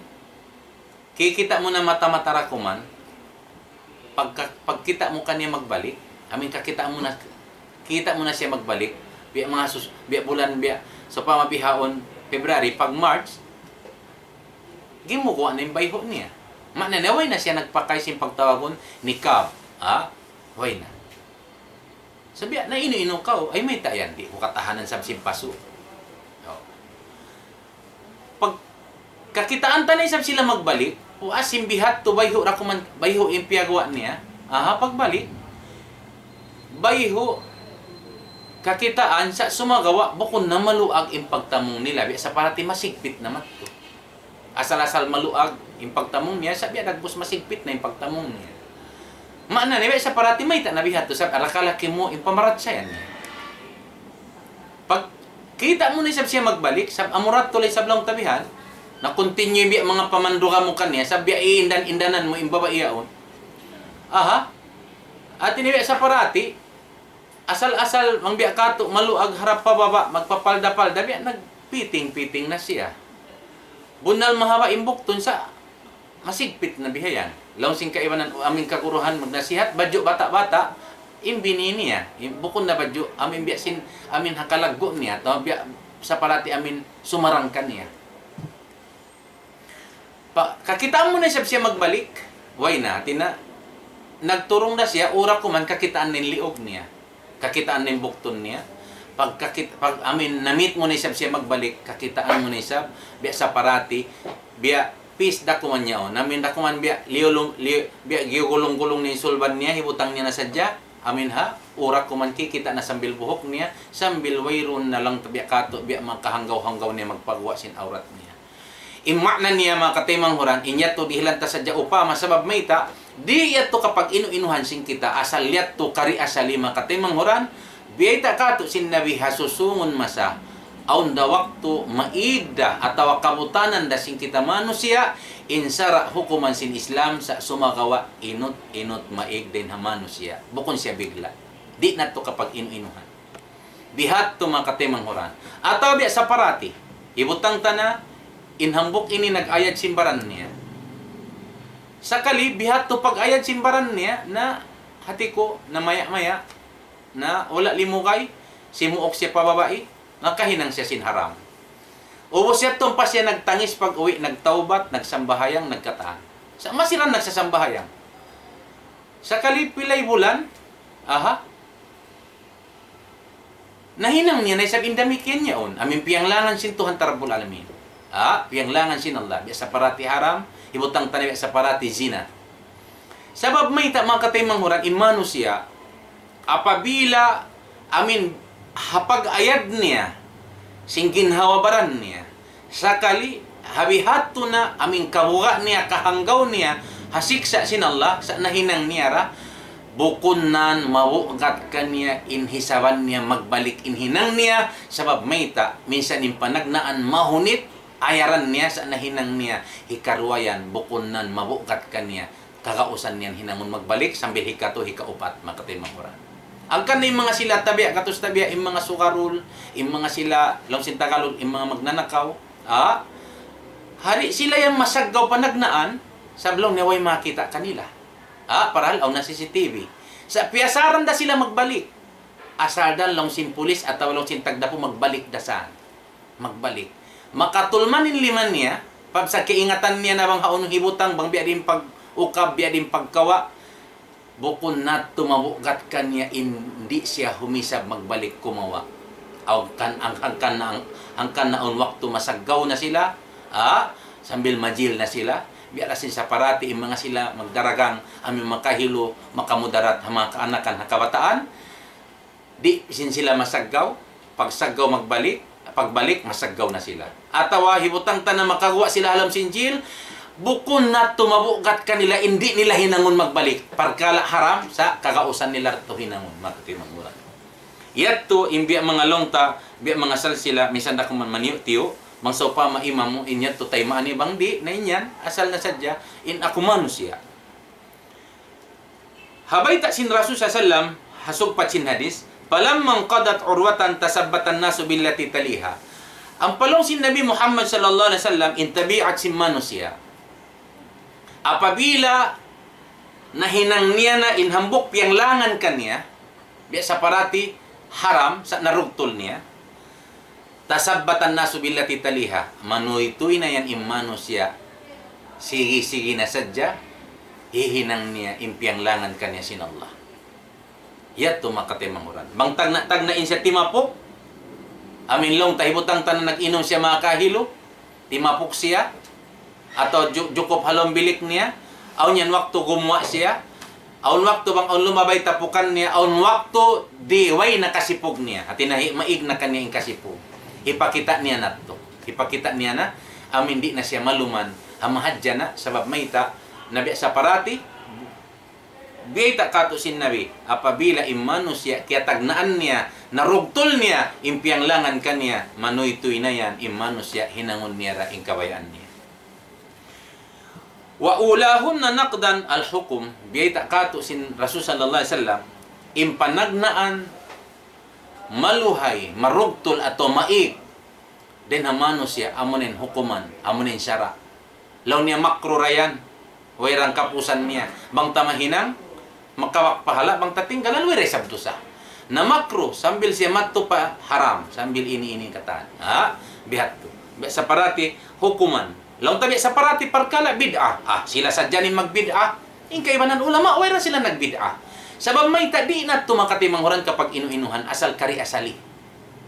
kikita' mu na mata-mata dakuman, pagka-, pagkita' mu kaniya magbalik, amin kakita' mu na, kita' mu na siya magbalik, biya' manga sus-, biya' bulan, biya', sawpama bihaun, February, pag March, gimuwa' na in bayhu' niya. Maana niya, way na siya nagpakay sin pagtawagun, niqab. Ha? Way na. Sa' biya' na inu-inu kaw, ay mayta' yan, di' ku katahanan sab sin pasu'. O. Pag kakitaan ta na isab sila magbalik, puas in biya' hādtu bayhu' dakuman, bayhu' in piyaguwa' niya, aha, pagbalik, bayhu' kakitaan sa' sumagawa', bukun na maluag in pagtamung nila, biya' sa parati masigpit na madtu. Asal-asal maluag in pagtamung niya, sa' biya' dagbus masigpit na in pagtamung niya. Maana niya, sa' parati mayta' na biya' hādtu, sa' arakala' kimu in pamarachaya niya. Pagkita' mu na isab siya magbalik, sa' amu ra tuud isab laung ta bihan, na continue biya' manga pamanduga mu kaniya, sa' biya' iindan-indanan mu in babai yaun. Aha. Hāti niya biya' sa' parati, asal-asal, bang biya' katu', maluag harap pa baba', magpapalda-palda, biya' nagpiting-piting na siya. Bunnal mahaba' in buktun sa', masigpit na bihayan. Laung sin kaibanan, amin kaguruhan magnasihat, badju' bata'-bata', in bini niya, in bukun na badju', amin biya' sin, amin ha kalaggu' niya, atawa biya' sa' parati amin sumarang kaniya. Pa, kakitaan mu na isab siya magbalik. Way na, hāti na, nagturung na siya, ura kuman kakitaan na in liug niya. Kakitaan na in buktun niya. Pag kakit-, pag, amin, na-meet mu na isab siya magbalik, kakitaan mu na isab, biya' sa' parati, biya' pis dakuman niya, o. Amin dakuman biya' liyulung, liyu-, biya' giyugulung-gulung niya in sulban niya, hibutang niya na sadja, amin ha, ura kuman kikita' na sambil buhuk niya, sambil wayruun na laung ta biya' katu', biya' makahanggaw-hanggaw niya magpaguwa' sin awrat niya. In maana niya, manga kataymanghuran, in yadtu dihilan ta sadja upama, sabab mayta', di' yadtu kapag inu-inuhan sin kita, asal yadtu kari asali, manga kataymanghuran, biyayta' katu' sin Nabi ha susungun masa, awn da waktu maig da atawa kabutanan da sin kita manusiya', in sara' hukuman sin Islam sa' sumagawa' inut-inut maig dayn ha manusiya'. Bukun siya bigla'. Di' na yadtu kapag inu-inuhan. Bihadtu manga kataymanghuran. Atawa biya' sa' parati. Hibutang ta na, in hambuuk ini nag-ayad sin baran niya. Sakali, bihadtu pag-ayad sin baran niya, na hāti ku, na maya-maya, na wala' limugay, simuuk siya pa babai, nakahinang siya sin haram. Ubus yadtu ampa siya nagtangis pag-uwi', nagtawbat, nagsambahayang, nagkatan. Sa' masi ra nagsasambahayang. Sakali pilay bulan, aha, nahinang niya na isab in damikkiyan yaun. Amin piyanglangan sin Tuhan ta Rabbul Alamin. Ha? Piyanglangan sin Allah. Biya' sa' parati haram, hibutang ta na biya' sa' parati zina. Sabab mayta', manga kataymanghuran, in manusiya', apabila, amin, ha pag-ayad niya, sin ginhawa-baran niya, sakali, ha bihadtu na, amin kabuga' niya, kahanggaw niya, ha siksa' sin Allah, sa' nahinang niya ra, bukun na mabugat kaniya in hisaban niya, magbalik in hinang niya, sabab mayta', minsan in panagnaan mahunit, ayaran niya, sa' nahinang niya, hikaruwa yan, bukun na mabugat kaniya, kagausan niya in hinangun magbalik, sambil hikatu, hikaupat, manga kataymanghuran. Hangkan na in manga sila tabiya', gatus tabiya', in manga sugarol, in manga sila, laung sin Tagalog, in manga magnanakaw, ha? Di' sila yan masaggaw panagnaan, sabab laung niya way makakita' kanila. Ha? Parahal, awn na C C T V. Sa' piyasaran da sila magbalik. Asal da laung sin pulis atawa laung sin tagdapu magbalik da sa. Magbalik. Makatul man in lima niya, pag sa' kaingatan niya na bang hawnu hibutang, bang biya' diin pag-ukab, biya' diin pagkawa', bukun na tuud mabugat kaniya in di' siya humisab magbalik kumawa'. Hangkan, hangkan, hangkan na awn waktu masaggaw na sila, ha? Sambil majil na sila. Biya' da sin saparati in manga sila magdaragang amu in makahilu, makamudarat ha manga kaanakan, ha kabataan. Di' sin sila masaggaw, pagsaggaw magbalik, pagbalik masaggaw na sila. Atawa hibutang ta na makaguwa' sila ha lawm sin jil, bukun na tumabugat kanila, di' nila hinangun magbalik. Parkala' haram, sa' kagausan nila tu hinangun, manga katimanghud. Yadtu, in biya' manga laung ta, biya' manga salsila, minsan da kuman maniyu'-tiyu', bang sawpama imam mu, in yadtu taymaun bang di', na in yan, asal na sadja, in aku manusiya'. Ha bayta' sin Rasul sallallahu alayhi wasallam, ha sugpat sin hadith, فلما انقضت عروة تثبت الناس بالتي تليها. Ampa laung sin Nabi Muhammad sallallahu alayhi wasallam, in tabiat sin manusiya'. Apabila nahinang niya na in hambuuk piyanglangan kaniya, biya' saparati haram, sa' narugtul niya. تثبت الناس بالتي تليها. Manuytuy na yan in manusiya'. Sigi-sigi na sadja, hihinang niya in piyanglangan kaniya sin Allah. Yadtu manga katimanghud. Bang tagna'-tagna' in siya timapuk, amu in laung ta hibutang ta na nag-inum siya manga kahilu, timapuk siya, atawa ju-, jukup ha lawm bilik niya, awn yan waktu gumuwa' siya, awn waktu bang awn lumabay tapukan niya, awn waktu di' way na kasipug niya. Hati niya hi-, maig na kaniya in kasipug. Hipakita' niya na tu. Hipakita' niya na, amu in di' na siya maluman, ha mahadja na, sabab mayta', na biya' saparati, biyayta' katu' sin Nabi, apabila in manusiya' kiyatagnaan niya, narugtul niya, in piyanglangan kaniya, manuytuy na yan, in manusiya' hinangun niya ra in kabayaan niya. وأولاهن نقضا الحكم, biyayta' katu' sin Rasul sallallahu alayhi wasallam, in panagnaan, maluhay, marugtul atawa maig, dayn ha manusiya', amu na in hukuman, amu na in sara'. Laung niya makruh ra yan, way ra in kapusan niya. Bang ta mahinang, makawak pahala', bang ta tinggalan, way ra isab dusa. Na makruh, sambil siya madtu pa haram, sambil ini, ini katan. Ha? Biya' hādtu. Biya' saparati, hukuman. Laung ta biya' saparati parkala' bid'ah. Ah, sila sadja in magbid'ah. In kaibanan ulama, way ra sila nagbid'ah. Sabab mayta' di' natu' makatimanghud kapag inu-inuhan asal kari asali.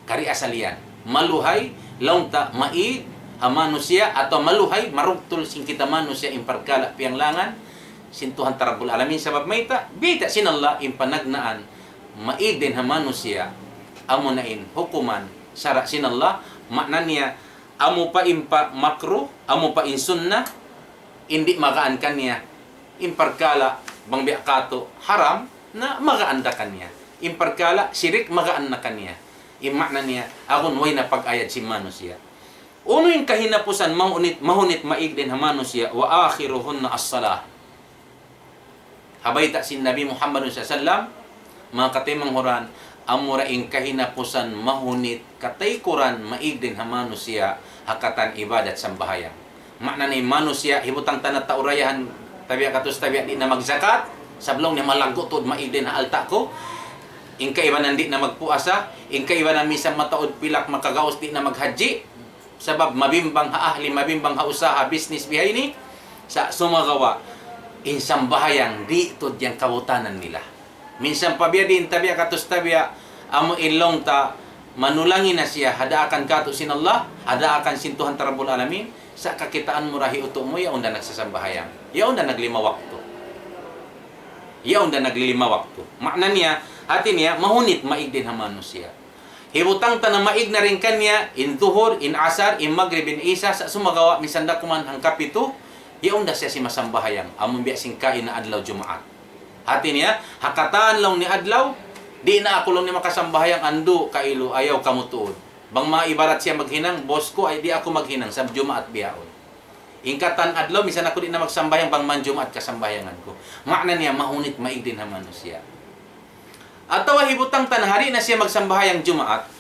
Kari asal yan. Maluhay, laung ta, maig, ha manusiya', atawa maluhay, marugtul sin kita manusiya' in parkala' piyanglangan sin Tuhan ta Rabbul Alamin. Sabab mayta', biyayta' sin Allah, in panagnaan, maig dayn ha manusiya', amu na in hukuman, sara' sin Allah, maana niya, amu pa in pa makruh, amu pa in sunnah, in di' magaan kaniya. In parkala' bang biya' katu' haram, na magaan da kaniya. In parkala' sirik magaan na kaniya. In maana niya, agun way na pag-ayad sin manusiya'. Unu in kahinapusan mahunit, mahunit maig dayn ha manusiya', وآخرهن الصلاة. Ha bayta' sin Nabi Muhammad sallallahu alayhi wasallam, manga katimanghud, amura in kahinapusan mahunit kataykuran maig dayn ha manusiya' ha katan ibadat sambahayang. Maana niya manusiya', hibutang ta na tau dayahan, tabiya' katu' sin tabiya' di' na magzakat, sabab laung niya malaggu' tuud maig dayn ha alta' ku, in kaibanan di' na magpuasa, in kaibanan minsan mataud pilak makagaus di' na maghajji, sabab mabimbang ha ahli, mabimbang ha usaha, business bihaini, sa' sumagawa', in sambahayang di' tuud yan kabutanan nila. Minsan pa biya' diin tabiya' katu' sin tabiya', amu in laung ta, manulangi na siya, ha daakan katu' sin Allah, ha daakan sin Tuhan ta Rabbul Alamin, sa' kakitaan mu ra hi utu' mu, yaun da nagsasambahayang. Yaun da naglima waktu. Yaun da naglilima waktu. Maana niya, hati niya, mahunit maig dayn ha manusiya'. Hibutang ta na maig na dayn kaniya, in Duhur, in Asar, in Magrib, in Isa, sa' sumagawa' minsan da kuman hangkapitu, yaun da siya simasambahayang, amun biya' sin kaina adlaw Jumaat. Hati niya, ha katan laung niya adlaw, di' na aku laung niya makasambahayang andu' kailu, ayaw kamu tuud. Bang ma ibarat siya maghinang, boss ku, ay di' aku maghinang, sabab Jumaat bihaun. In katan adlaw, minsan aku di' na magsambahayang, bang man Jumaat kasambahayangan ku. Maana niya, mahunit maig dayn ha manusiya'. Atawa hibutang ta na di' na siya magsambahayang Jumaat,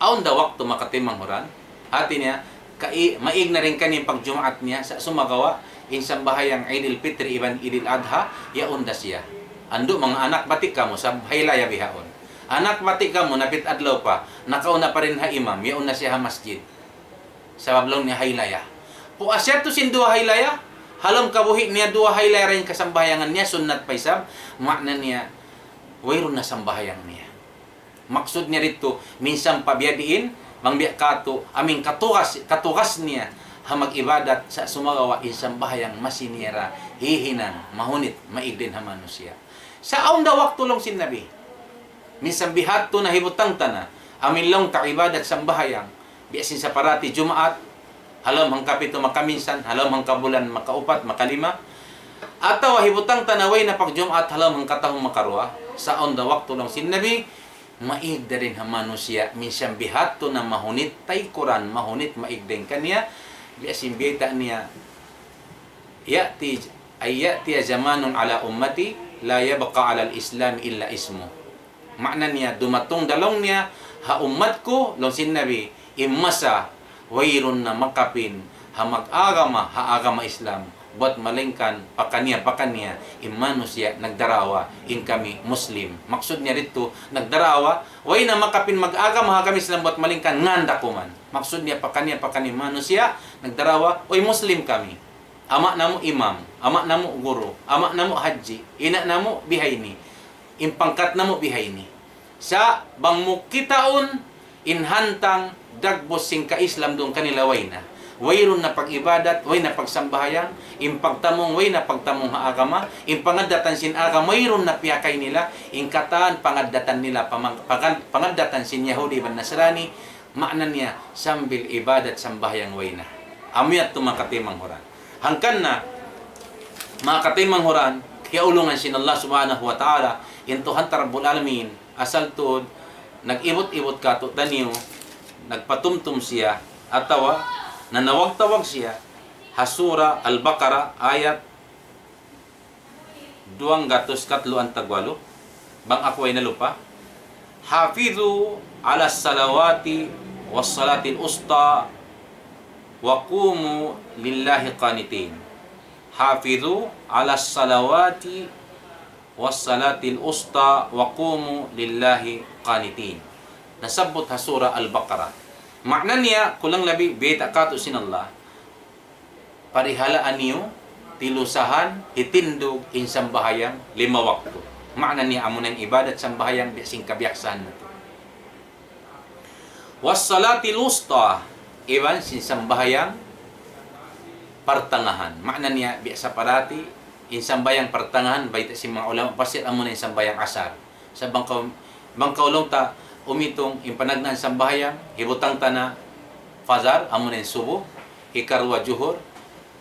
awn da waktu makatimanghud. Hati niya, kai-, maig na dayn kaniya in pagjumaat niya, sa' sumagawa', in sambahayang Eidil Pitri iban Eidil Adha, yaun da siya. Andu' manga anak, bati' kamu, sabab haylaya bihaun. Anak, bati' kamu, napit adlaw pa, nakauna pa dayn ha imam, yaun na siya ha masjid. Sabab laung niya haylaya. Puas yadtu sin duwa haylaya, ha lawm kabuhi' niya duwa haylaya ra in kasambahayangan niya, sunnat pa isab, maana niya, wayruun na sambahayang niya. Maksud niya didtu, minsan pa biya' diin, bang biya' katu', amu in katugas, katugas niya, ha mag-ibadat sa' sumagawa' in sambahayang masi niya ra, hihinang, mahunit, maig dayn ha manusiya'. Sa' awn da waktu laung sin Nabi. Minsan bihadtu na hibutang ta na, amu in laung ta ibadat sambahayang, biya' sin sa' parati Jumaat, ha lawm hangkapitu makaminsan, ha lawm hangkabulan makaupat, makalima. Atawa hibutang ta na way na pag-Jumaat, ha lawm hangkatahun makaruwa. Sa' awn da waktu laung sin Nabi, maig da dayn ha manusiya', minsan bihadtu na mahunit taykuran, mahunit maig dayn kaniya, biya' sin bayta' niya, يأتي، أي يأتي زمان على أمتي لا يبقى على الإسلام إلا اسمه. Maana niya, dumatung da laung niya, ha ummat ku, laung sin Nabi, in masa, wayruun na makapin, ha mag-agama, ha agama Islam, buwat malaingkan, pakaniya-pakaniya, in manusiya' nagdarawa, in kami Muslim. Maksud niya didtu, nagdarawa, way na makapin mag-agama, ha kami Islam, buwat malaingkan, ngan da kuman. Maksud niya, pakaniya-pakaniya manusiya', nagdarawa, uy, Muslim kami. Ama' namu' imam, ama' namu' guru, ama' namu' hadji, ina' namu' bihaini, in pangkat namu' bihaini. Sa' bang mu kitaun in hantang dagbus sin ka-Islam duun kanila way na. Wayruun na pag-ibadat, way na pagsambahayang, in pagtamung, way na pagtamung ha agama, in pangaddatan sin agama, wayruun na piyakay nila, in katan pangaddatan nila, pamang-, pagan-, pangaddatan sin Yahudi iban Nasrani, maana niya, sambil ibadat sambahayang way na. Amu yadtu manga kataymanghuran. Hangkan na, manga kataymanghuran, kiyaulungan sin Allah Subhanahu wa Ta'ala, in Tuhan ta Rabbul Alamin, asal tuud, nag-ibut-ibut kātu'niyu, nagpatumtum siya, atawa nanawag-tawag siya, ha Surah Al-Baqarah, ayat duwanggatus katluan tagwalu, bang aku way nalupa. حافظوا على الصلوات والصلاة الوسطى وقوموا لله قانتين. حافظوا على الصلوات والصلاة الوسطى وقوموا لله قانتين. Nasabbut ha Surah Al-Baqarah. Maana niya, kulang labi, bayta' kātu' sin Allah. Parihalaa niyu, tilusahan, hitindug, in sambahayang, lima waktu. Maana niya, amuna in ibadat sambahayang, biya' sin kabiyaksahan natu'. والصلاة الوسطى, iban sin sambahayang partangahan. Maana niya, biya' sa parati, in sambahayang partangahan, bayta' sin manga ulama pasir, amuna in sambahayang asar. Sa' bang kaw, bang kaw laung ta, umitung, in panagnaan sambahayang, hibutang ta na fajar, amuna in subuh, hikaruwa juhur,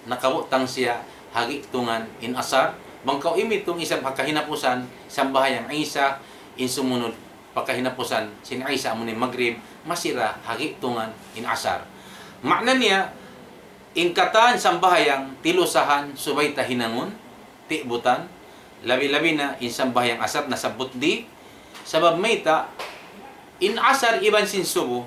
nakabutang siya, ha gi'tungan, in asar, bang kaw imitung isab ha kahinapusan, sambahayang isa, in sumunud, pa kahinapusan, sin isa, amuna in magrib, masi ra, ha gi'tungan, in asar. Maana niya, in katan sambahayang, tilusahan, subay ta hinangun, tibutan, labi-labi na in sambahayang asar nasabbut di, sabab mayta', in asar iban sin subuh,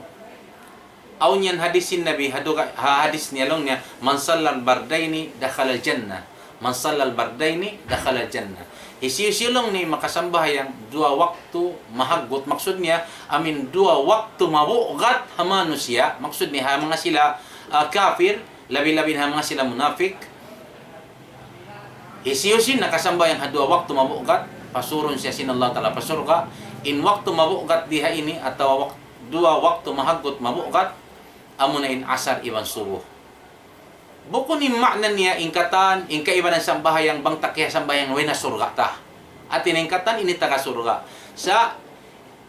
awn yan hadis sin Nabi, ha duga, ha hadis niya laung niya, من صلى البردين دخل الجنة. من صلى البردين دخل الجنة. Hisiyu-siyu laung niya makasambahayang duwa waktu mahaggut, maksud niya, amu in duwa waktu mabugat ha manusiya', maksud niya ha manga sila, ah, kafir, labi-labi na ha manga sila munafik. Hisiyu-siyu nakasambahayang ha duwa waktu mabugat, pasurun siya sin Allah Ta'ala pa surga'. In waktu mabugat di ha ini, atawa wak-, duwa waktu mahaggut mabugat, amuna in asar iban subuh. Bukun in maana niya, in katan, in kaibanan sambahayang, bang ta kiyasambahayang, way na surga' ta. Hati niya in katan, ini taga surga'. Sa'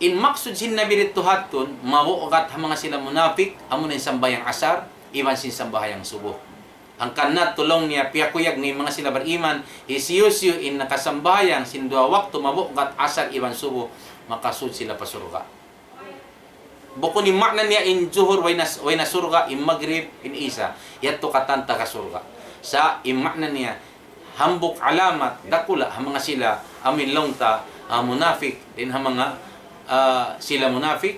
in maksud sin Nabi didtu hatun, mabugat ha manga sila munafik, amuna in sambahayang asar, iban sin sambahayang subuh. Hangkan na laung niya piyakuyag niya in manga sila bariman, hisiyu-siyu in nakasambahayang sin duwa waktu mabugat asar iban subuh, makasud sila pa surga'. Bukun in maana niya in juhur way na, way na surga', in magrib, in isa. Yadtu katan taga surga'. Sa' in maana niya, hambuuk alamat, dakula', ha manga sila, amu in laung ta, ah, munafik, dayn ha manga, ah, sila munafik,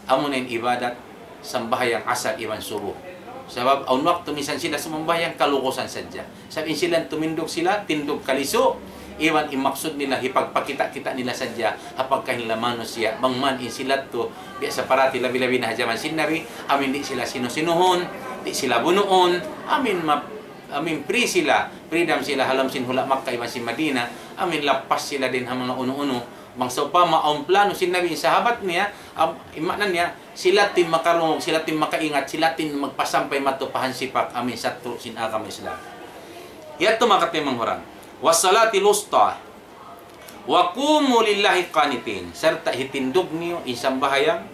amuna in ibadat, sambahayang asar iban subuh. Sabab, awn waktu minsan sila sumambahayang kalukusan sadja. Sabab in sila tumindug sila, tindug kalisu, iban in maksud nila, hipagpakita'-kita' nila sadja, ha pagkahi nila manusiya', bang man in sila tu, biya' sa parati labi-labi na ha jaman sin Nabi, amu in di' sila sinu-sinuhun, di' sila bunuun, amu in ma-, amu in free sila, freedom sila ha lawm sin hula' Makkah iban sin Madinah, amu in lappas sila dayn ha manga unu-unu, Bang sawpama awn plano sin Nabi in sahabat niya, am, in maana niya, sila in makarungug, sila in makaingat, sila in magpasampay madtu pa hansipak amu in satru' sin agama Islam. Yadtu manga kataymanghuran. والصلاة الوسطى وقوموا لله قانتين. Sarta' hitindug niyu in sambahayang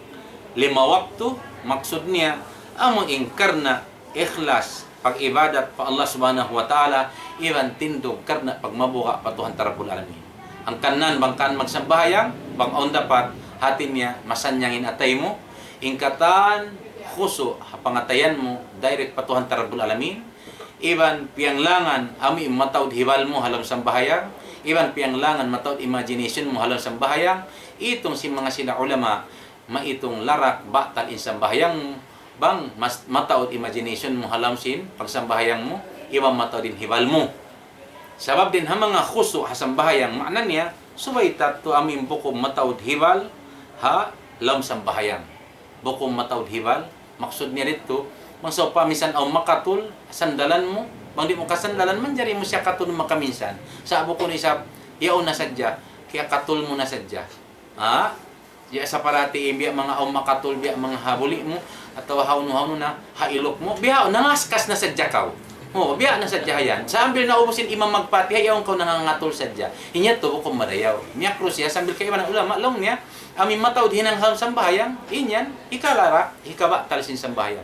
lima waktu, maksud niya, amu in karna' ikhlas pag-ibadat pa Allah Subhanahu wa Ta'ala, iban tindug karna' pagmabuga' pa Tuhan ta Rabbul Alamin. Hangkan bang kaw magsambahayang, bang awn dapat, hati niya, masannyang in atay mu, in katan khusu' ha pangatayan mu, direct pa Tuhan ta Rabbul Alamin, iban piyanglangan amu in mataud hibal mu ha lawm sambahayang, iban piyanglangan mataud imagination mu ha lawm sambahayang, itung sin manga sila ulama, maitung larak batal in sambahayang mu, bang mas, mataud imagination mu ha lawm sin pagsambahayang mu, iban mataud in hibal mu. Sabab dayn ha manga khusu' ha sambahayang, maana niya, subay ta tuud amu in bukun mataud hibal ha lawm sambahayang. Bukun mataud hibal, maksud niya didtu, bang sawpama minsan awn makatul, sandalan mu, bang di' mu kasandalan, manjari mu siya katul makaminsan. Sa' bukun isab, yaun na sadja, kiyakatul mu na sadja. Ha? Di' sa parati in biya' manga awn makatul, biya' manga ha buli' mu, atawa hawnu-hawnu na, ha iluk mu, biya' nangaskas na sadja kaw. O, biya' na sadja yan. Sambil naubus in imam magpatiha, yaun kaw nangangatul sadja. In yadtu bukun marayaw. Miyakru siya, sambil kaibanan ulama, laung niya, amu in mataud hinang ha lawm sambahayang, in yan, hikalarak, hikabatal sin sambahayang.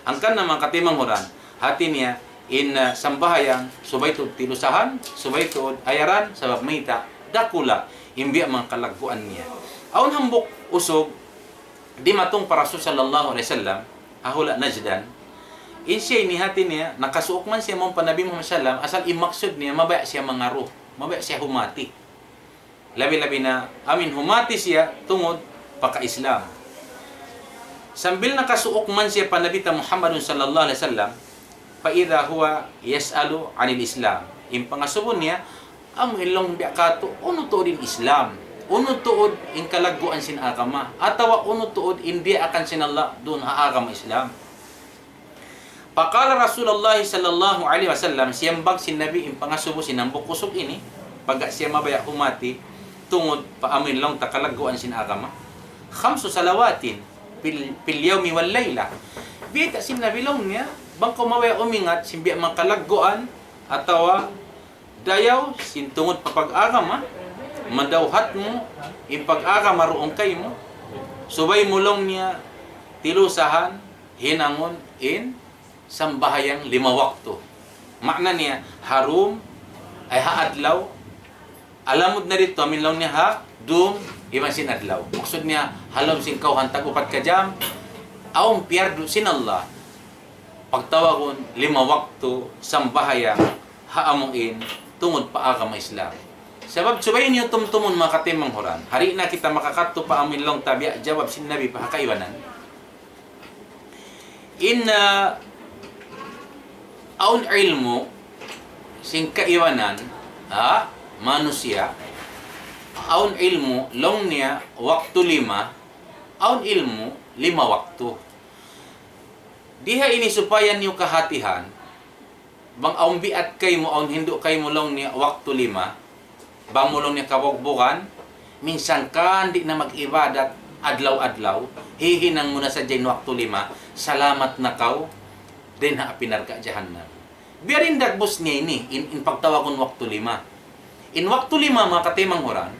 Hangkan manga kataymanghuran, hati niya, in, ah, sambahayang, subay tuud tilusahan, subay tuud ayaran, sabab mayta', dakula', in biya' manga kalagguan niya. Awn hambuuk usug, dimatung pa Rasul sallallahu alayhi wasallam, ha hula' Najdan, in siya ini hati niya, nakasuuk man siya mawn pa Nabi Muhammad sallam, asal in maksud niya, mabaya' siya mangaru, mabaya' siya humati. Labi-labi na amu in humati siya tungud pagka-Islam. Sambil nakasuuk man siya pa Nabi ta Muhammadun sallallahu alayhi wasallam, فإذا هو يسأل عن الإسلام. In pangasubu niya, amu in laung biya' katu', unu tuud in Islam? Unu tuud in kalagguan sin agama? Atawa unu tuud in diyaakan sin Allah duun ha agama Islam? فقال رسول الله صلى الله عليه وسلم, siyambag sin Nabi in pangasubu sin hambuuk usug ini, pagka siya mabaya' humati, tungud pa amu in laung ta kalagguan sin agama. خمس صلوات في ال-، في اليوم والليلة. Biyayta' sin Nabi laung niya, bang kaw mabaya' umingat sin biya' manga kalagguan, atawa dayaw sin tungud pa pag-agama, madawhat mu in pag-agama duun kaymu, subay mu laung niya tilusahan, hinangun in sambahayang lima waktu. Maana niya, ha dum, ay ha adlaw, alamud na didtu, amu in laung niya ha dum, iban sin adlaw. Maksud niya, ha lawm sin kawhaan tag-upat ka jam, awn piyardu sin Allah. Pagtawagun lima waktu sambahayang ha amu in tungud pa agama Islam. Sabab subay niyu tumtumun manga kataymanghuran. Di' na kita makakadtu pa amu in laung ta biya' jawab sin Nabi pa ha kaibanan. In, ah, awn ilmu' sin kaibanan, ha, manusiya', awn ilmu' laung niya waktu lima, awn ilmu' lima waktu. Di ha ini supaya niyu kahatihan, bang awn biat kaymu, awn hindu' kaymu laung niya waktu lima, bang mu laung niya kabugbugan, minsan kan di' na mag-ibadat adlaw-adlaw, hihinang mu na sadja in waktu lima, salamat na kaw dayn ha api narka' jahannam. Biya' diin dagbus niya ini, in, in pagtawagun waktu lima. In waktu lima, manga kataymanghuran,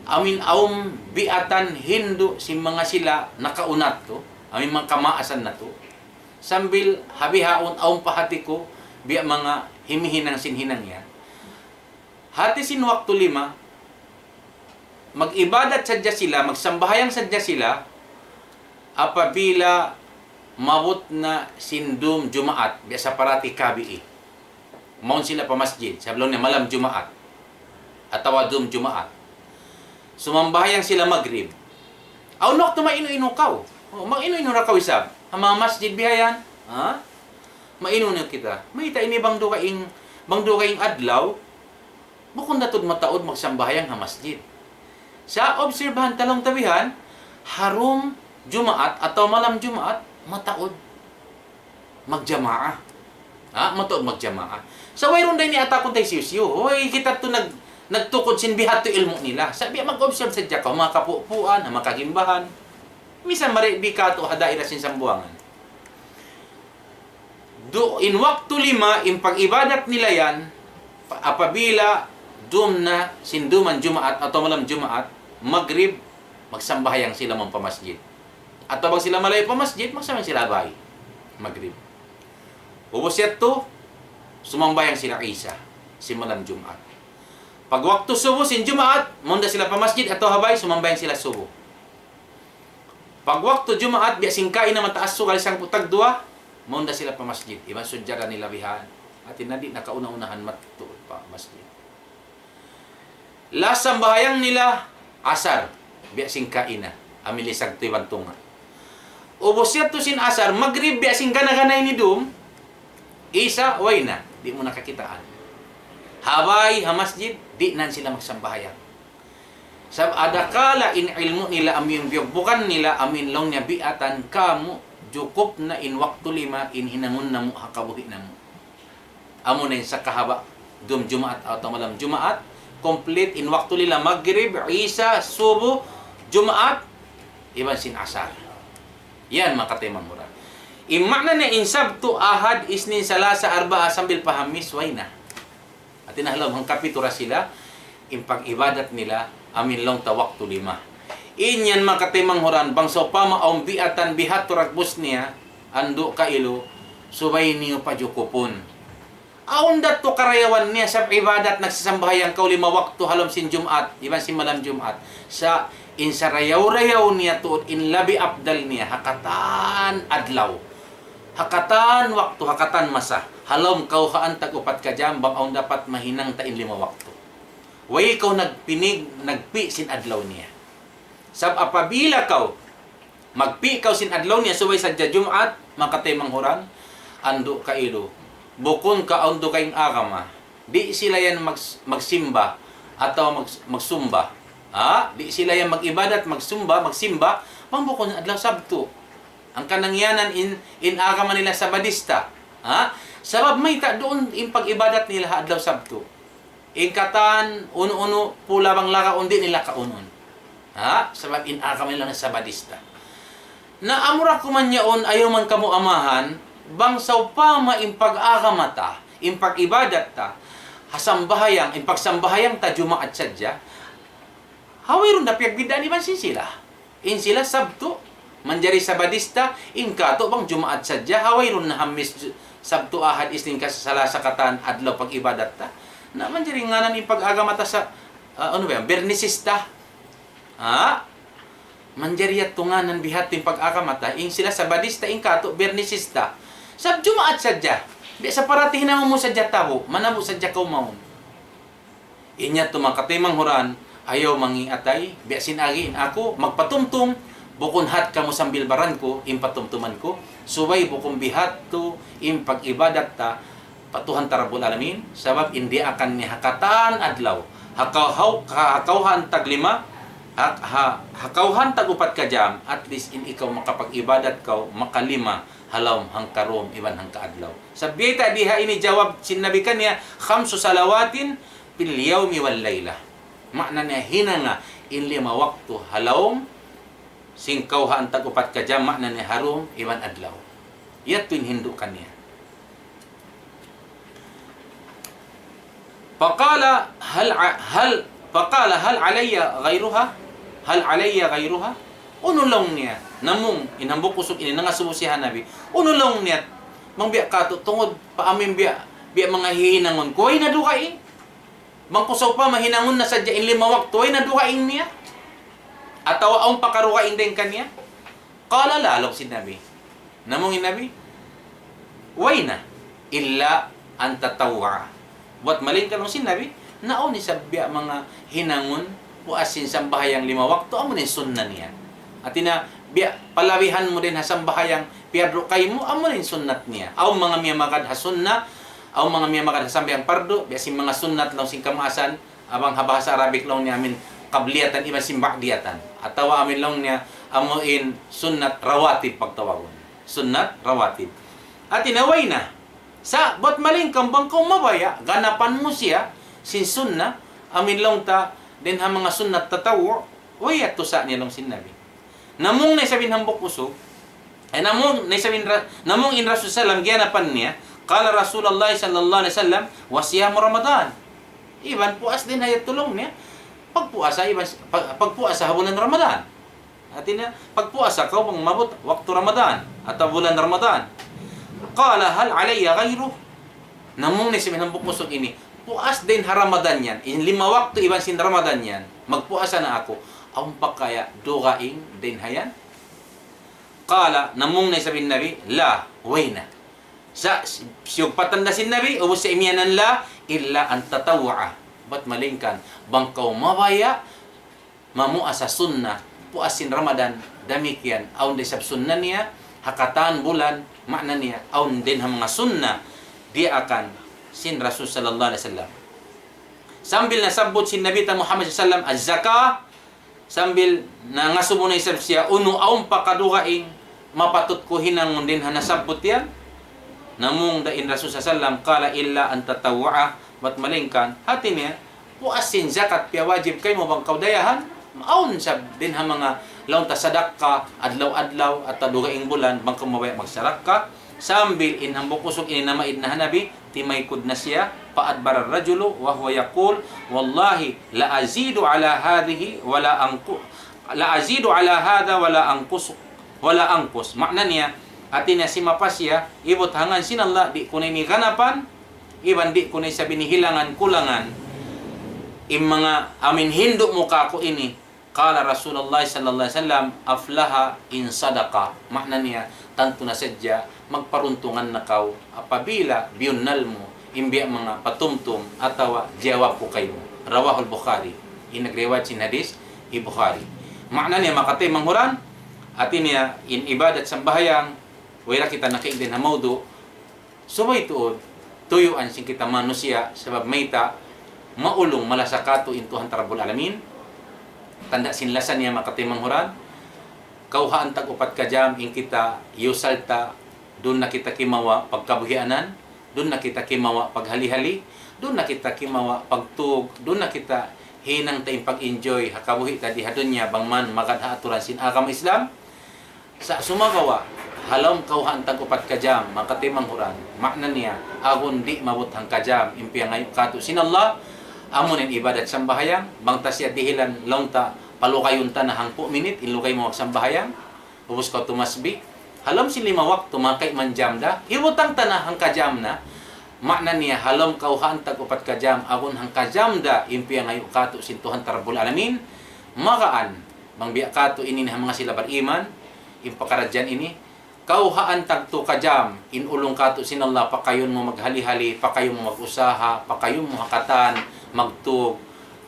amu in awn biatan hindu' sin manga sila nakauna tu, amu in manga kamaasan natu'. Sambil ha bihaun awn pa hati ku, biya' manga himihinang sin hinang yan. Hati sin waktu lima, mag-ibadat sadja sila, magsambahayang sadja sila, apabila maabut na sin dum Jumaat, biya' sa parati kabii. Mawn sila pa masjid, sabab laung niya malam Jumaat. Atawa dum Jumaat. Sumambahayang sila Magrib. Awn waktu mainu-inu kaw. O, mag-inu-inu ra kaw isab. Ha manga masjid bihayan. Ha? Mainu-inu kita. Mayta' ini bang dugaing, bang dugaing adlaw, bukun da tuud mataud magsambahayang ha masjid. Sa' obserbahan ta laung ta bihan, ha dum Jumaat atawa malam Jumaat, mataud magjamaa. Ha? Mataud magjamaa. Sa' wayruun da ini atakun ta hisiyu-siyu. Hoy, kita tu nag-, nagtukud sin bihadtu ilmu' nila. Sa' biya' mag-observe sadja kaw, manga kapupuan, manga kagimbahan. Misan mari bi katu' ha daira sin Sambuwangan. Du-, in waktu lima, in pag-ibadat nila yan, pa-, apabila dum na sin duman Jumaat atawa malam Jumaat, Magrib, magsambahayang sila mawn pa masjid. Atawa bang sila malayu' pa masjid, magsambahayang sila ha bay. Magrib. Ubus yadtu, sumambahayang sila Isa, sin malam Jumaat. Pag waktu subu sin Jumaat, mawn da sila pa masjid atawa ha bay, sumambahayang sila subu. Pag waktu Jumaat, biya' sin kaina mataas sugal sangpu' tagduwa, mawn da sila pa masjid. Iban sujjada nila bihan. Hati na di' na kauna-unahan mattuud pa masjid. Last sambahayang nila, Asar. Biya' sin kaina. Amu in lisag tu iban tunga'. Ubus yadtu sin Asar, Magrib, biya' sin gana-gana ini dum. Isa, way na. Di' mu na kakitaan. Ha bay, ha masjid, di' na sila magsambahayang. Sabab adakala in ilmu' nila amu in biyugbukan nila amu in laung niya biatan kamu, jukup na in waktu lima in hinangun namu' ha kabuhi' namu'. Amu na in sakahaba' dum Jumaat atawa malam Jumaat, complete in waktu nila Magrib, Isa, Subu, Jumaat, iban sin Asar. Yan, manga kataymanghuran. In maana niya in Sabtu, Ahad, Isnin, Salasa, Arbaa, sambil pa Hamis, way na. Hati na ha lawm hangkapitu ra sila, in pag-ibadat nila, amu in laung ta waktu lima. In yan manga kataymanghuran, bang sawpama awn biatan bihadtu dagbus niya, andu' kailu, subay niyu pajukupun. Awn da tu karayawan niya sabab ibadat nagsasambahayang kaw lima waktu ha lawm sin Jumaat, iban sin malam Jumaat. Sa' in sarayaw-rayaw niya tuud in labi afdal niya, ha katan adlaw. Ha katan waktu, ha katan masa. Ha lawm kawhaan tag upat ka jam, bang awn dapat mahinang ta in lima waktu. Way kaw nagpinig, nagpi' sin adlaw niya. Sabab apabila kaw, magpi' kaw sin adlaw niya, subay sadja Jumaat, manga kataymanghuran, andu' kailu. Bukun ka awn dugaing agama. Di' sila yan mag-, magsimba, atawa mag-, magsumba. Ha? Di' sila yan mag-ibadat, magsumba, magsimba, bang bukun adlaw Sabtu. Hangkan na yan in, in agama nila Sabadista. Ha? Sabab mayta' duun in pag-ibadat nila ha adlaw Sabtu. In katan, unu-unu, pula bang lagaun, di' nila kaunun. Ha? Sabab in agama nila na Sabadista. Na amura kuman yaun, ayaw man kamu amahan, bang sawpama in pag-agama ta, in pag-ibadat ta, ha sambahayang, in pagsambahayang ta Jumaat sadja, ha wayruun da piyagbiddaan iban sin sila. In sila Sabtu, manjari Sabadista, in katu' bang Jumaat sadja, ha wayruun na Hamis, Ju-, Sabtu, Ahad, Isnin, ka Salasa katan adlaw pag-ibadat ta. Na manjari ngānan in pag-agama ta sa, ah, unu ba yan, Bernisista. Ha? Manjari yadtu ngānan bihadtu in pag-agama ta, in sila Sabadista, in katu' Bernisista. Sabab Jumaat sadja. Biya' sa parati hinangun mu sadja tabu', manabu' sadja kaw mawn. In yadtu manga kataymanghuran, ayaw mangi' atay, biya' sin agi in aku, magpatumtum, bukun hat kamu sambil baran ku, in patumtuman ku, subay bukun bihadtu, in pag-ibadat ta, pa Tuhan ta Rabbul Alamin, sabab in diyaakan niya ha katan adlaw, ha kaw-, ha, ha kawhaan tag lima, ha, ha, ha kawhaan tag upat ka jam, at least in ikaw makapag-ibadat kaw, makalima, ha lawm hangka dum, iban hangka adlaw. Sabab biyayta' di ha ini jawab sin Nabi kaniya, خمس صلوات في اليوم والليلة. Maana niya hinanga in lima waktu ha lawm sin kawhaan tag upat ka jam, maana niya ha dum iban adlaw. Yadtu in hindu' kaniya. فقال هل ع-، هل، فقال هل علي غيرها؟ هل علي غيرها؟ Unu laung niya, namung in hambuuk usug ini nangasubu siya ha Nabi. Unu laung niya, bang biya' katu' tungud pa amu in biya', biya' manga hihinangun ku, way na dugaing? Bang ku sawpama hinangun na sadja in lima waktu, way na dugaing niya? Atawa awn pa karugaing dayn kaniya? قال لا, laung sin Nabi. Namung in Nabi, way na. إلا أن تطوع. Buwat malaingkan laung sin Nabi, na awn isab biya' manga hinangun, puas sin sambahayang lima waktu, amu na in sunna niya. Hati niya, biya' palabihan mu dayn ha sambahayang piyardu kaymu, amu na in sunnat niya. Awn manga miyamagad ha sunna, awn manga miyamagad ha sambahayang pardu, biya' sin manga sunnat laung sin kamaasan, bang ha bahasa Arabic laung niya amu in qabliyatan iban sin ba'diyatan. Atawa amu in laung niya amu in sunnat rawatib pagtawagun. Sunnat rawatib. Hati niya way na. Sa' buwat malaingkan bang kaw mabaya', ganapan mu siya, sin sunna, Amin laung ta, dayn ha manga sunnat tatawwu', way yadtu sa' niya laung sin Nabi. Namung na isab in hambuuk usug, ay namung na isab in ra-, namung in Rasul sallam giyanapan niya, قال رسول الله صلى الله عليه وسلم: وصيام رمضان. Iban puas dayn ha yadtu laung niya, pagpuasa iban, pag-, pagpuasa ha bulan Ramadan. Hati niya, pagpuasa kaw bang maabut waktu Ramadan, atawa bulan Ramadan. قال: هل علي غيره؟ Namung na isab in hambuuk usug ini, puas dayn ha Ramadan yan, in lima waktu iban sin Ramadan yan, magpuasa na aku, awn pa kaya' dugaing dayn ha yan? قال, namung na isab in Nabi, لا, way na. Sa', si-, siyugpatan da sin Nabi, ubus sa imiyanan لا, إلا أن تطوع. Bat malaingkan, bang kaw mabaya', mamuasa sunnat, puas sin Ramadan, damikkiyan, awn da isab sunnat niya, ha katan bulan, maana niya, awn dayn ha manga sunnat, diyaakan sin Rasul sallallahu alayhi wasallam. Sambil nasabbut sin Nabi ta Muhammad sallallahu alayhi wasallam, az-zakah, sambil nangasubu na isab siya, unu awn pa kadugaing, mapatut ku hinangun dayn ha nasabbut yan. Namung da in Rasul sallallahu alayhi wasallam, قال إلا أن تطوع, bat malaingkan, hati niya, puas sin zakat piyawajib kaymu bang kaw dayahan, awn sab dayn ha manga laung ta sadakka, adlaw-adlaw, atawa dugaing bulan, bang kaw mabaya' magsadakka, sambil in hambuuk usug ini namaid na ha Nabi, timaykud na siya, فأدبر الرجل وهو يقول: والله لا أزيد على هذه ولا أنق-، لا أزيد على هذا ولا أنقص، ولا أنقص. Maana niya, hati niya simapa siya, ibut ha ngan sin Allah, di' ku na ini ganapan, iban di' ku na isab ini hilangan, kulangan, in manga amin hindu' mu kāku' ini. قال رسول الله صلى الله عليه وسلم: أفلح إن صدق. Maana niya, tantu na sadja, magparuntungan na kaw, apabila biyunnal mu, in biya' manga patumtum, atawa jawab ku kaymu. رواه البخاري. In nagriwayat sin hadis, hi Bukhari. Maana niya, makatay manghuran, hati niya, in ibadat sambahayang, way ra kita nakaigdin ha mawdu', subay tuud, tuyuan sin kita manusiya', sabab mayta', maulung malasa kātu' in Tuhan ta Rabbul Alamin. Tanda' sin lasa niya makatay manghuran. Kawhaan tag upat ka jam in kita, yusal ta, duun na kita kimawa' pagkabuhianan, duun na kita kimawa' paghali-hali, duun na kita kimawa' pagtug, duun na kita hinang ta in pag-enjoy ha kabuhi' ta di ha dunya bang man magad ha aturan sin agama Islam. Sa' sumagawa', ha lawm kawhaan tag upat ka jam, makatay manghuran. Maana niya, agun di' maabut hangka jam, in piyangayu' kātu' sin Allah, amu in ibadat sambahayang, bang ta siya dihilan laung ta, palugayun ta na hangpu' minit, in lugay mu magsambahayang, ubus kaw tumasbih. Ha lawm sin lima waktu, makaiman jam da, hibutang ta na hangka jam na, maana niya, ha lawm kawhaan tag upat ka jam, agun hangka jam da, in piyangayu' kātu' sin Tuhan ta Rabbul Alamin, magaan, bang biya' kātu' ini ha manga sila bariman, in pakaradjaan ini, kawhaan tag tu ka jam, in ulung kātu' sin Allah, pakayun mu maghali-hali, pakayun mu mag-usaha, pakayun mu ha katan, magtug,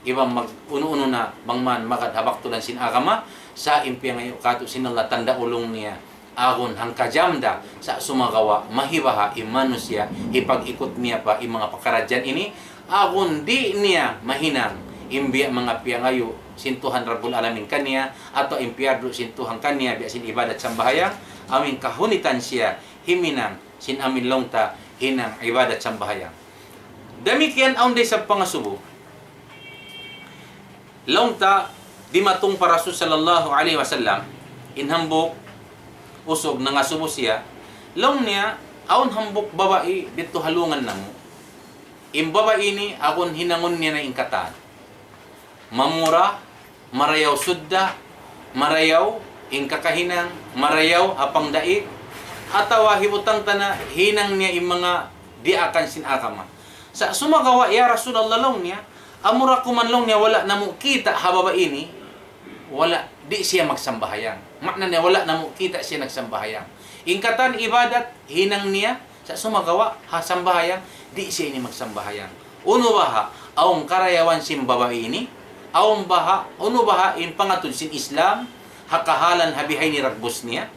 iban mag-unu-unu na, bang man magad ha baktulan sin agama, sa' in piyangayu' kātu' sin Allah tanda' ulung niya, agun hangka jam da, sa' sumagawa', mahibaha in manusiya', hipag-ikut niya pa in manga pakaradjaan ini, agun di' niya mahinang, in biya' manga piyangayu' sin Tuhan Rabbul Alamin kaniya, atawa in piyardu sin Tuhan kaniya, biya' sin ibadat sambahayang, amu in kahunitan siya, himinang, sin amu in laung ta, hinang ibadat sambahayang. Damikkiyan awn da isab pangasubu. Laung ta, dimatung pa Rasul sallallahu alayhi wasallam, in hambuuk usug nangasubu siya, laung niya, awn hambuuk babai didtu ha lungan namu'. In babai ini, agun hinangun niya na in katan. Mamura, marayaw sudda, marayaw in kakahinang, marayaw ha pangdaig, atawa hibutang ta na hinang niya in manga diyaakan sin agama. Sa' sumagawa', ya Rasulullah laung niya, amura ku man laung niya wala' namu' kita' ha babai ini, wala', di' siya magsambahayang. Maana niya wala' namu' kita' siya nagsambahayang. In katan ibadat, hinang niya, sa' sumagawa', ha sambahayang, di' siya ini magsambahayang. Unu baha', awn karayawan sin babai ini, awn baha', unu baha' in pangatud sin Islam, ha kahalan ha bihaini dagbus niya.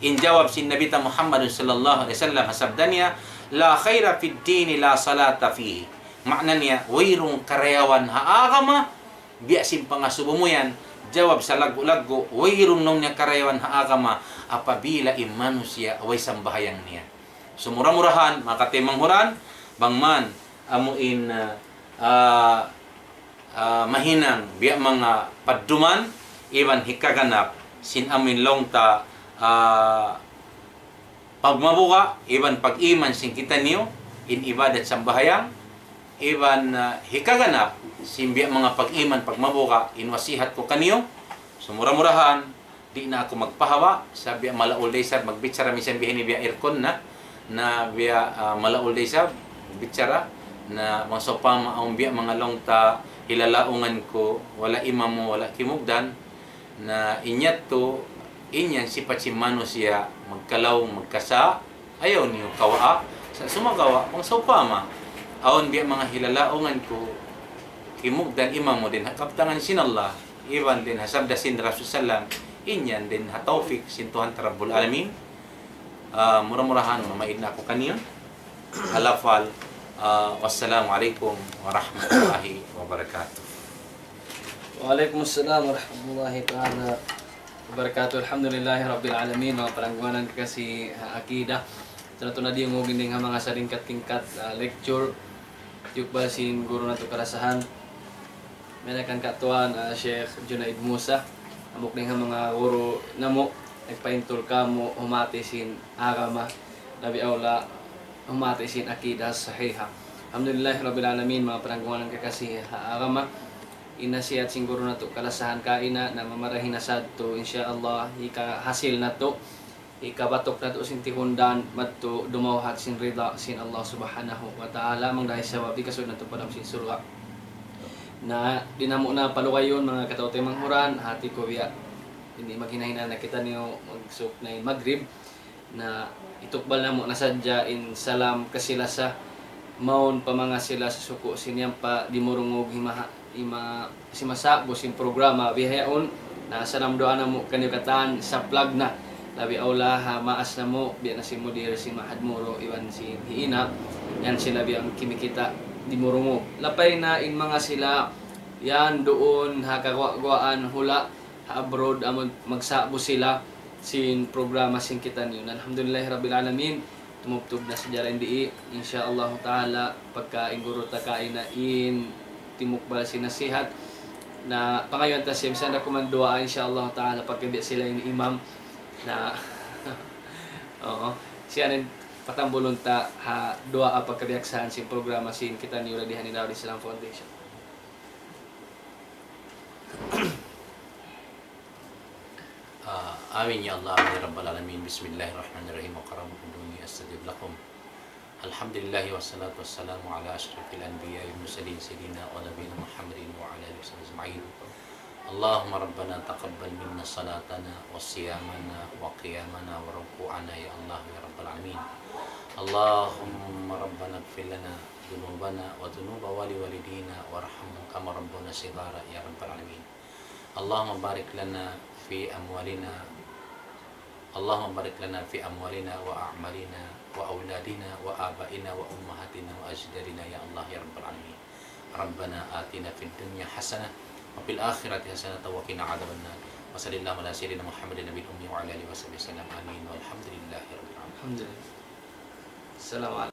In jawab sin Nabi ta Muhammadun sallallahu alayhi wasallam, ha sabda niya, لا خير في الدين لا صلاة فيه. Maana niya, wayruun karayawan ha agama, biya' sin pangasubu mu yan, jawab salaggu'-laggu', wayruun laung niya karayawan ha agama, apabila in manusiya' way sambahayang niya. Sumura-murahan, makatay manghuran, bang man, amu in, ah, ah, ah, mahinang biya' manga padduman, iban hikaganap sin amin laung ta, ah, pagmabuga', iban pag-iman sin kitaniyu, in ibadat sambahayang, iban, ah, hikaganap sin biya' manga pag-iman pagmabuga', in wasihat ku kaniyu, sumura-murahan, di' na aku magpahaba', sa' biya' malaul da isab magbichara, minsan biya' ini biya' aircon na, na biya', ah, malaul da isab magbichara, na bang sawpama awn biya' manga laung ta hilalaungan ku, wala' imamu, wala' kimugdan, na in yadtu, in yan sipat sin manusiya', magkalaung, magkasa', ayaw niyu kawaa, sa' sumagawa', bang sawpama, awn biya' manga hilalaungan ku, kimugdan, imamu dayn ha kabtangan sin Allah, iban dayn ha sabda sin Rasul sallam, in yan dayn ha tawfik sin Tuhan ta Rabbul Alamin. Ah, mura-murahan, mamaid na aku kaniyu. Halafal, ah, wassalamu alaykum warahmatullahi wabarakatuh. Wa alaykum assalam warahmatullahi ta'ala wabarakatuh. Alhamdulillahi Rabbil Alamin. Manga palanggungan kakasi ha akida. Tuna-tuna di mo ginding ha manga salingkat-lingkat, ah, lecture. Yukbal sin guru natu' kalasahan. Mayan kan katuan, ah, Sheikh Junaid Musa. Hambuuk dayn ha manga guru namu', nagpaintul kamu, humati sin agama. Labi awla, humati sin akida sahiha. Alhamdulillahi Rabbil Alamin, manga palanggungan kakasi ha agama. In nasihat sin guru natu' kalasahan kaina, na mamarahi na sadtu, insya Allah, hika hasil natu', hika batuk natu' sin tihundan, madtu dumawhat sin rida sin Allah Subhanahu wa Ta'ala, mangdahi sabab hikasud natu' pa lawm sin surga'. Na, di' namu' na palugayun, manga kataw-taymanghuran, hati ku biya', ini maghinahinang na kitaniyu, magsuk na in Magrib. Na itukbal namu' na sadja in salam kasi-lasa, mawn pa manga sila suku' sin yan pa di' murungug himaha-, hima-, simasa'bu sin programa bihaun, na salam duwaa namu' kaniyu katan saplag na. Labi awla ha maas namu', biya' na sin mudir sin Ma'had Moro, iban sin hi ina', yan sila biya' kimikita' di' murungug. Lapay na in manga sila yan duun ha kaguwa'-guwaan hula', ha abroad, amun magsa'bu sila sin programa sin kitaniyu. Na, alhamdulillahi rabbil alamin, tumubtub na sadja in dii. Insya Allah ta'ala, pagka in guru ta kaina in timukbal sin nasihat, na pangayuan ta siya, misan da kuman duwaa, insya Allah ta'ala, pagka biya' sila in imam. Na, oo, siya in patambulun ta ha duwaa pagkabiyaksahan sin programa sin kitaniyu ra di ha Darul Islam Foundation. آه، آمين يا الله، آمين يا رب العالمين. بسم الله الرحمن الرحيم. وقال ربكم ادعوني أستجب لكم. الحمد لله والصلاة والسلام على أشرف الأنبياء والمرسلين سيدنا ونبينا محمد وعلى آله وصحبه أجمعين. اللهم ربنا تقبل منا صلاتنا وصيامنا وقيامنا وركوعنا يا الله يا رب العالمين. اللهم ربنا اغفر لنا ذنوبنا وذنوب والدينا وارحمهم كما ربونا صغارا يا رب العالمين. اللهم بارك لنا في أموالنا، اللهم بارك لنا في أموالنا وأعمالنا وأولادنا وآبائنا وأمهاتنا وأجدادنا يا الله يا رب العالمين. ربنا آتنا في الدنيا حسنة وفي الآخرة حسنة وقنا عذاب النار. وصلى الله على سيدنا محمد النبي الأمي وعلى آله وصحبه وسلم. آمين. والحمد لله رب العالمين. الحمد لله. السلام عليكم.